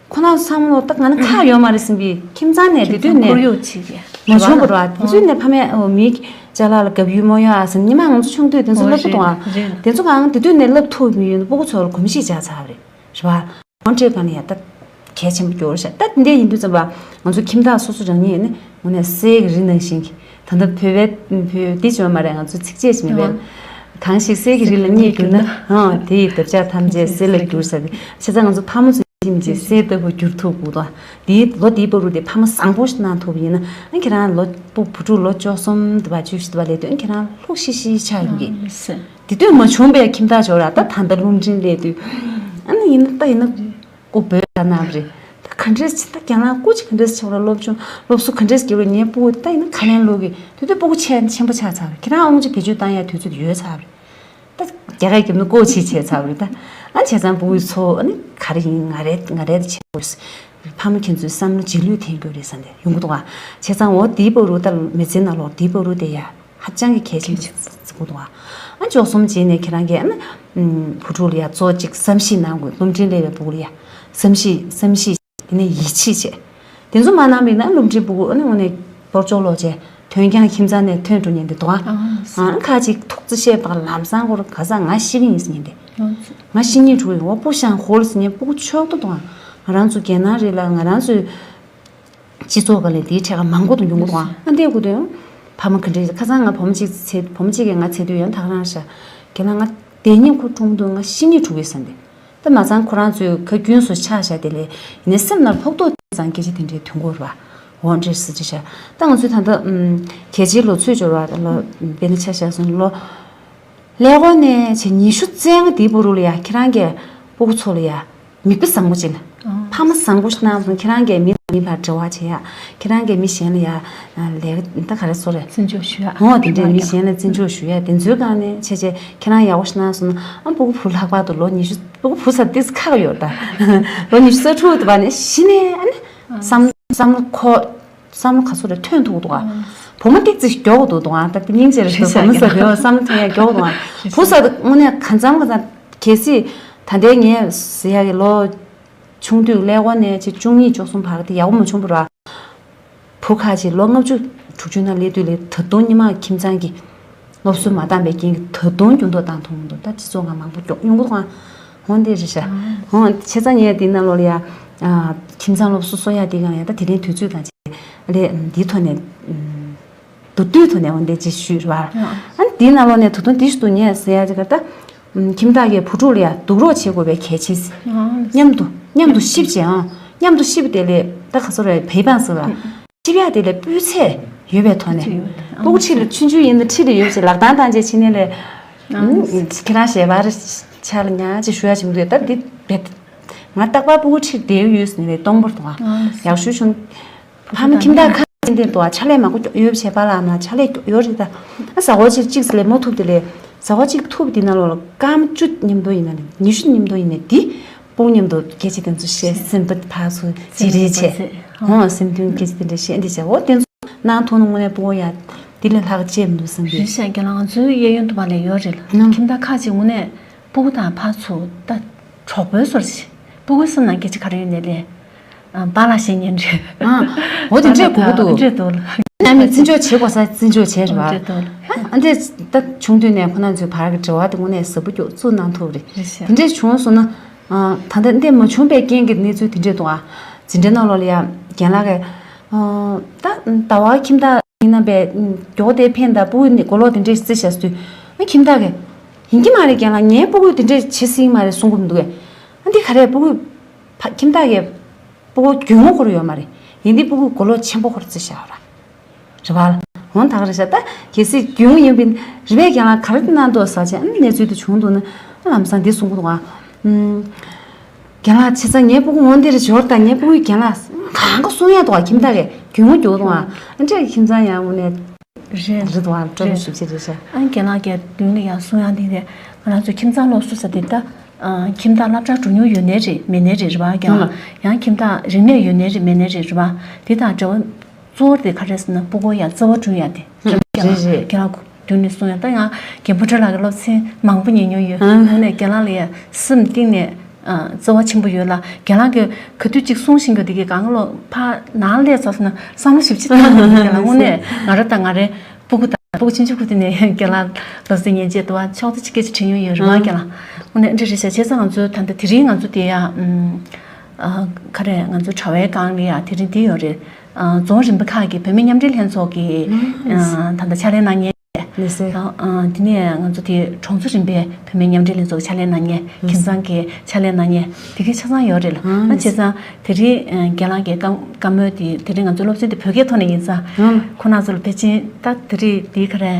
ཁོ་ན་བསམ་བློ་ད་ང་ནི་ཁག་ཡོད་མ་རེད་ཟིན་པའི་ཁྱིམ་ཚང་ནས་དེ་དུས་ནས་ཁོར་ཡུག་ཅིག་ཡ་མ་བྱུང་བ་རེད་བ། དེ་ཚོའི་ནས་ཕ་མས་འོ་མིའི་ཅ་ལག་ལ་དགའ་ཡུལ་མོ་ཡོད་ཨ་ཟིན་ཉི་མ་ང་ཚོ་ཆུང་དུས་དེ་ཚོ་ཨོ་བསླབ་ཀྱི་འདུག་ཨ། རེད་རེད། དེ་ཚོ་གང་དེ་དུས་ནས་བསླབ་ཐུབ་མི་ཡོད་ན་སྤུ་གུ་ཚོར་གོམས་གཤིས་འཇགས་ཚར་བ་རེད། རེད་བ། ཧོན་ཁྲེ་གང་ནས་ཡ་ད་གལ་ཆེན་པོ་གྱུར་ཤག་ད་འདི་འདྲ་ཡིན་དུས་ཙམ་པ་ང་ཚོ་ཁྱིམ་བདག་སོ་སོ་རང་ཉིད་ནི་དངོས་གནས་གསེར་གྱི་རི་ནང་བཞིན་གྱི་ད་ལྟ་བོད་པའི་བོད་འདི་བྱོན་མ་རེད། ང་ཚོ་ཚིགས་བཅད་ཞིག་མེད་པས། གང་ཞིག་གསེར་གྱི་རི་ལ་རྙེད་གྱུར་ན་ཧང་དེ་ཡི་འདབ་ཆགས་ཐམས་ཅད་གསེར་ལ་འགྱུར་ཟེར་ཏེ། བྱས་ཙང་ང་ཚོ་ཕ་མ་ཚོ་ཡིན་གཅིག་གསེར་ལྟ་བུ་འགྱུར་ཐུབ་དགོས་དོ། དེའི་ལོ་དེའི་བར་དུ་དེ་ཕ་མ་བཟང་པོ་ཞིག་གནང་ཐུབ་པ་ཡིན་ན་ཨ་ཁྱེད་རང་ལོ་བུ་བུ་ཕྲུག་ལོ་བཅུ་གསུམ་དུ་བ་བཅུ་བཞི་དུ་བ་སླེབས་དུས་ཨ་ཁྱེད་རང་ལྷུག་ཤིག་ཤིག་ཆགས་ཡོང་གི། དེ་དུས་མ་བྱུང་པའི་ཁྱིམ་བདག་ཅིག་ཡོད་ར། ད་ད་ལྟ་རླུང་འཕྲིན་སླེབས་དུས་ཨ་ནི་ཡིན་ན་ད་ཡིན་ན་སྐུ་བོད་ལ་ན་བ་རེད། ད་ག་འདྲས་ཅི་ད་རྒན་ལགས་སྐུ་ཅི་ག་འདྲས་ཆེ་བ་ར་སློབ་སྦྱོང་སློབ་གསོ་ག་འདྲས་དགེ་བའི་ཉེ་སྤུ་གུ་ད་ཡིན་ན་ཁ་ལན་སློག་གི་དེ་དུས་སྤུ་གུ་ཆེ་ཆེན་པོ་ཆགས་ཚར་བ་རེད། ཁྱེད་རང་དབང་ཆ་བེད་སྤྱོད་བཏང་ཡ་དུས་ཚོད་ཡོད་ཚར་བ་རེད། ད་རྒྱ་སྐད་རྒྱབ་ན་ཀོ་ཆེ་ཆེ་ཚར་བ་རེད། ད་ཨ་བྱས་ཙང་སྤུ་གུའི་ཚོ་ཨ་ནི་ག་རེ་ཡིན་ང་རེད་ང་རེད་ཆེ་བ་རེད། ཕ་མ་ཁྱེད་ཚོའི་བསམ་བློ་རྗེས་ལུས་འཐེན་རྒྱུ་རེད་ཟེར་ནས་ཡོང་གི་འདུག་ཨ། བྱས་ཙང་འོ་དེའི་བར་དུ་ད་མི་ཚེ་ནང་ལོགས་དེའི་བར་དུ་དེ་ཡ། ཧ་ཅང་གི་གལ་ཆེན་པོ་ཞིག་བརྩི་གི་འདུག་ཨ། ཨ་འཇོག་གསུམ་བྱས་ནས་ཁྱེད་རང་གིས་ཨ་ནི་བུ་ཕྲུག་ལ་ཡ་གཙོ་གཅིག་བསམ་ཤེས་གནང་དགོས། སློབ་འབྲིང་སླེབས་པའི་སྤུ་གུ་ལ་ཡ་བསམ་ཤེས་བསམ་ཤེས་དེ་ནས་ཡིད་ཆེས་བྱས། དེ་ཚོ་མ་གནང་བ་ཡིན་ན་སློབ་འབྲིང་སྤུ་གུ་ཨ་ནི་དངོས་གནས་སྤོར་ཅོག་ལོག་བྱས་ཐོན་ཀྱང་ཁྱིམ་ཚང་ནས་ཐོན་འགྲོ་ཉན་དེ་འདུག་ཨ། ཨ་ཁ་ཅིག་ཐུག་ཙི་བཤད་པ་ལམ་སང་ཁོ་རང་ག་ས་ང་ཤི་གི་ཡིན་ཟེར་ཉན་དེ། ང་ཤི་ཉིན་དྲུག་ཡིན་འོ་སྤུ་ཤང་ཧོལ་ཟེར་ཉན་སྤུ་གུ་ཆོག་ཏུ་འདུག་ཨ། ང་རང་ཚོ་རྒྱལ་ནང་རེད་ལ་ང་རང་ཚོའི། སྤྱི་ཚོགས་སྒང་ལས་དེའི་ཕྲད་ཀ་མང་པོ་དུ་ཡོང་གི་འདུག་ཨ། ཨ་འདྲས་གུ་དུ་ཡང་ཕ་མ་ག་འདྲས་ཁ་སང་ང་བུ་མོ་གཅིག་ཚེ་བུ་མོ་གཅིག་གིས་ང་ཚེ་དུས་ཡང་ད་ག་རང་ཤག་གི་ན་ང་དེ་ཉིན་ཁོ་གྲོངས་དུས་ང་ཤི་ཉིན་དྲུག་གི་ཟེར་འདི། ད་མ་ཚང་ཁོ་རང་ཚོའི་ཁ་རྒྱུན་སོ་ཆགས་ཤག་དེ་ལས་ཡིན་ནའི་སེམས་ནང་ཕོག་ཐུག་དེ་ཙང་སྐད་ཆ་དེ་འདྲའི་དོན་གོ་ར་བ། འོ་འདྲས་ཟེར་ཅི་ཤག་ད་ང་ཚོས་ད་ལྟ་ཨམ་གལ་ཆེའི་ལོ་ཚོད་འབྱོར་བ་ལ་དཔེར་ན་ཆ་བཞག་སོང་ལོ། ཀླད་ཀོར་ནས་བྱས་ཉི་ཤུ་རྩ་ལྔ་དེའི་བར་དུ་ལ་ཡ་ཁྱེད་རང་གིས་སྤུ་གུ་ཚོ་ལ་ཡ་མིག་དཔེ་བཟང་པོ་ཅིག་ལ། ཨང་། ཕ་མ་བཟང་པོ་ཞིག་གནང་སོང་ཁྱེད་རང་གིས་མི་ མི་ལ་འབྲེལ་བ་བྱེད་ཡ། ཁྱེད་རང་གིས་མི་གཞན་ལ་ཡ་ལས་ཀ་ད་ག་རེ་བཟོ་རེད། བརྩི་འཇོག་ཞུ་ཡ། འོ་དེ་འདྲས་མི་གཞན་ལ་བརྩི་འཇོག་ཞུ་ཡ་དེ་ཚོའི་སྒང་ནས་བྱས་བྱས་ཁྱེད་རང་ཡག་པོ་ཞིག་གནང་སོང་ན་ཨ་སྤུ་གུ་བུ་ལྷག་པར་དུ་ལོ་ཉི་ཤུ་སྤུ་གུ་བུ་ས་ཏིས་ཁག་ཡོད་ད། ལོ་ཉི་ཤུ་རྩ་དྲུག་དུ་བ་ནས་གཞི་ནས་ཨ་ནི་བསམ་བསམ་བློ་ཁོ་བསམ་བློ་ག་ཚོད་རེ་ཐོན་ཐུབ་འདུག་ཨ། བུ་མོ་ཏིག་ཙི་མགྱོགས་འདུག་འདུག་ཨ། ད་སྙིང་རྗེ་རེད་ཤག་བུ་མོ་ས་དེ་བསམ་བློ་ཐོན་ཡ་མགྱོགས་འདུག་ཨ། བུ་ས་དངོས་གནས་གང་འཚམ་གང་འཚམ་གལ་སྲིད་ད་ལྟའི་ངས་ཟེར་ཡ་གི་ལོ། ཆུང་དུས་ཀླད་ཀོར་ནས་ཆེ་བཅུ་གཉིས་བཅུ་གསུམ་བར་དེ་ཡག་པོ་མ་བྱུང་བ་ར། བུ་ཁ་ཆེ་ལོ་ལྔ་བཅུ་དྲུག་ཅུ་ན་སླེབས་དུས་ལས་ད་དུང་སྔོན་མ་ཁྱིམ་ཚང་གི་སློབ་གསོ་མ་བཏང་པའི་རྐྱེན་གྱིས་ད་དུང་འགྱུར་ལྡོག་བཏང་ཐུབ་མི་འདུག་ད་སྤྱི་ཚོགས་ནང་མང་པོ་མགྱོགས་ཡོང་གི་འདུག་ཨང་། འོན་ཏེ་རེད་ཤག་འོན་ཆེ་ཚང་ངས་དེ་ནང་ལོགས་ལ་ཡ། ཁྱིམ་ཚང་སློབ་གསོ་གསོ་ཡ་དེ་གང་ཡ་ད་དེ་རིང་དུས་ཚོད་དང་བཅས་ལས་འདིའི་ཐོག་ནས། མདོར་བསྡུས་ཐོག་ནས་འོ་འདི་ཅིག་ཞུས་རེད་བ། ཨ་ནི་འདིའི་ནང་ལོགས་ནས་ད་དུང་འདི་ཞུ་འདུག་ཉེ་ཟེར་ཡ་ཅིག་ག་ད། ཁྱིམ་བདག་གིས་བུ་ཕྲུག་ལ་ཡ་སྡུག་རོགས་བྱེད་དགོས་པའི་གལ་ཆེ། མཉམ་དུ་མཉམ་དུ་གཤིབ་བྱས་ཨང་། མཉམ་དུ་གཤིབ་དེ་ལས་ད་ག་ཚོད་རེད་བེ་བང་ཟེར་བ། གཤིབ་ཡ་དེ་ལས་སྤུས་ཚད་ཡོད་པའི་ཐོག་ནས། སྤུ་གུ་ཁྲིད་ལ་ཆུང་ཆུང་ཡིན་ན་ཁྲིད་ལ་ཡོད་ཅེས་ལག་གདང་བཏང་བྱས་ཕྱི་ནས་ལས། ཁྱེད་རང་ཞལ་པར་ཆ་ལ་ཉག་ཅིག་ཞུ་ཡ་བྱེད་མི་འདུག་ད་འདི་བེད། ང་རྟག་པར་སྤུ་གུ་ཁྲིད་བསྡད་ཡོད་ཟེར་ནས་སྟོང་པར་དུ་ཡག་ཤོས་བྱུང་། ཕ་མ་ཁྱིམ་བདག་ཁ་ཅིག་འདིར་འདུག་ཨ། ཕྱག་ལས་མང་པོ་ཡོད་བྱས་པ་ལ་ཨ་མ་ཕྱག་ལས་ཡོད་རེད་ད། ཨ་ཟ་ཧོ་ཅིག་ཅིག་ལས་མོ་ཐུབ་དེ་ལས་ཟ་ཧོ་ཅིག་ཐུབ་དེ་ན་ལོ་ལ་སྐར་མ་བཅུ་མཉམ་དུ་ཡིན་ན་ལས་ཉི་ཤུ་མཉམ་དུ་ཡིན་ནས་དེ་སྤུ་མཉམ་དུ་སྐད་ཆ་དེ་ཚོ་བཤད་སེམས་པ་ཕར་ཚུར་ཅི་རེད་བྱས་ཧོ་སེམས་མཐུན་སྐད་ཆ་དེ་འདྲ་བཤད་འདི་བྱས་འོ་དེ་ཚོ་གནང་ཐུབ་ན་དངོས་གནས་སྤུ་གུ་ཡ་དེ་ལས་ལྷག་ཅེས་མི་འདུག་བསམ་གི། རེད་ཤག་རྒན་ལགས་ང་ཚོའི་གཡས་གཡོན་དུ་བ་ལས་ཡོད་རེད་ལ་ཁྱིམ་བདག་ཁ་ཅིག་དངོས་གནས་སྤུ་གུ་དང་ཕར་ཚུར་ད། གྲོགས་པོའི་སོར་ཆེ། སྤུ་གུའི་སེམས་ནང་སྐད་ཆ་ག་རེ་ཡོད་ནས་ལས། པཱ་ལགས་བཤད་ཉན་རེད། འོ་དེ་འདྲས་གོ་གི་འདུག་འདྲས་འདུག་ལ། ནང་མི་བརྩི་འཇོག་བྱེད་དགོས་ས་བརྩི་འཇོག་བྱས་རེད་བ། འདྲས་འདུག་ལ། ཨ་འདྲས་ད་ཆུང་དུས་ནས་ཁོ་ན་ཚོའི་བར་གྱི་འབྲེལ་བ་དེ་དངོས་གནས་ཟབ་པོ་མགྱོགས་ཚུགས་གནང་ཐུབ་རེད། རེད་ཤག་དེ་འདྲས་བྱུང་སོང་ན། ད་ལྟ་འདྲས་མ་བྱུང་པའི་རྐྱེན་གྱིས་གནས་ཚུལ་དེ་འདྲས་འདུག་ཨ། འཛིན་གྲྭ་ནང་ལོགས་ལ་ཡ་རྒན་ལགས་ཀྱིས། ད་ཟླ་བ་ཁྱིམ་བདག་ཡིན་ན་པས་མགྱོགས་དེ་ཕན་ད་སྤུ་གུ་ནི་གོ་ལོག་དེ་འདྲས་བརྩི་བྱ་སུ། ཁྱིམ་བདག་གིས། ཡིན་གྱི་མ་རེད་རྒན་ལགས་ངའི་སྤུ་གུས་དེ་འདྲས་བྱེད་སྲིད་མ་རེད་གསུང་གི་མི་འདུག་གས། ཨ་འདི་ག་རེད་སྤུ་གུས། ཕ་ཁྱིམ་བདག་གིས། སྤུ་གུ་རྒྱུས་མངའ་ཁོ་ར་ཡོད་མ་རེད། ཡིན་འདི་སྤུ་གུས་གོ་ལོག་ཆེན་པོ་ཁོ་ར་བརྩི་བཞག་ར། རེད་བ། འོང་ད་ག་རེད་ཤག་ད་གལ་སྲིད་རྒྱུས་མངའ་ཡིན་པའི་རི་བས་རྒན་ལགས་ག་རེ་གནང་འདུག་ཟེར་བྱས་ཨ་གནས་ཚུལ་དེ་བྱུང་འདུག་ན་ཨ་ལམ་སང་འདི་གསུང་གི་འདུག་ཨ། རྒན་ལགས་བྱས་ཙང་ངའི་སྤུ་གུ་འོང་འདིར་འབྱོར་དང་ངའི་སྤུ་གུས་རྒན་ལགས་གང་ག་གསུང་ཡ་འདུག་ཨ་ཁྱིམ་བདག་གིས་རྒྱུས་མངའ་རྒྱུག་འདུག་ཨ། ཨ་འདྲས་ཁྱིམ་ཚང་ཡང་དངོས་གནས། རེད། རེད་འདུག་ཨ་སྤྲོ་པོ་ཞེ་པོ་ཅིག་རེད་ཤག་ཨ་རྒན་ལགས་ཀྱི་མདུན་ལ་ཡང་གསུང་ཡ་འདི་རེད། ང་རང་ཚོ་ཁྱིམ་ཚང་སློབ་གསོ་ཟེར་དེ་ད་ཁྱིམ་བདག་སློབ་གྲྭ་འགྲོ་མྱོང་ཡོད་ནའི་རེད་མེད་ནའི་རེད་རེད་བ་རྒན་ལགས། ཡང་ཁྱིམ་བདག་རིག་གནས་ཡོད་ནའི་རེད་མེད་ནའི་རེད་རེད་བ། དེ་དང་འབྲེལ་བ་གཙོ་བོ་དེ་ག་རེ་ཟེར་ན་སྤུ་གུ་ཡང་རྩ་བ་སྐྲུན་ཡ་དེ་རེད་བ་རྒན་ལགས། རྒན་ལགས་མདུན་ནས་གསུང་ཡ་ད་ཡང་རྒན་པོ་ཁྲི་ལགས་ཀྱི་སློབ་ཚན་མང་པོ་ཉན་མྱོང་ཡོད། དངོས་གནས་རྒན་ལགས་ལ་ཡ་སེམས་གཏིང་ནས། རྩ་བ་ཆེན་པོ་ཡོད་ལ་རྒན་ལགས་ཀྱིས་ག་དུས་གཅིག་གསུང་བཞིན་གྱི་དེ་གའི་གང་ལོ་ཕ་ནང་སླེབས་ཚར་སོང་ན་བསམ་བློ་ཞིབ་ཅིག་བཏང་དགོས་རྒན་ལགས། དངོས་གནས་ང་རང་དང་ང་རའི་སྤུ་གུ་དང་སྤུ་གུ་ཆུང་ཆུང་ཁུ་དེ་ནས་རྒན་ལགས་ལོ་ཙཱ་ཉན་ཆེད་དུ་བ་ཕྱོགས་བསྡུ་ཅིག་སྐད་ཆ་དྲིས་མྱོང་ཡོད་རེད་བ་རྒན་ལགས། དངོས་གནས་འདི་རེད་ཤག་བྱས་ཙང་ང་ཚོ་ད་ལྟ་དེ་རིང་ང་ཚོ་དེ་ཡ་ག་རེ་ང་ཚོ་དྲ་བའི་སྒང་ལ་ཡ་དེ་རིང་འདི་ཡོད་རེད། རྫོང་རིམ་པ་ཁག་གི་བུད་མེད་མཉམ་འབྲེལ་ལྷན་ཚོགས་ཀྱི་ད་ལྟ་ཕྱག་ལས་གནང་མཁན། ལགས་སོ། དེ་ནས་ང་ཚོ་དེ་གྲོང་ཚོ་རིམ་པའི་བུད་མེད་མཉམ་འབྲེལ་ལྷན་ཚོགས་ཕྱག་ལས་གནང་མཁན་ཁྱིམ་ཚང་གི་ཕྱག་ལས་གནང་མཁན་དེ་གའི་ཆ་ཚང་ཡོད་རེད་ལ། ཨ་བྱས་ཙང་དེ་རིང་རྒན་ལགས་ཀྱི་བཀའ་བཀའ་མོལ་དེ་དེ་རིང་ང་ཚོའི་སློབ་ཚན་དེ་བོད་སྐད་ཐོག་ནས་ཡིན་ཙང་ཁོང་རྣམ་ཚོ་ལ་ཕལ་ཆེར་ད་དེ་རིང་དེ་ག་རེ་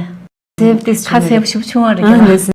ཁ་གསལ་པོ་ཞིག་བྱུང་བ་རེད། ལགས་སོ།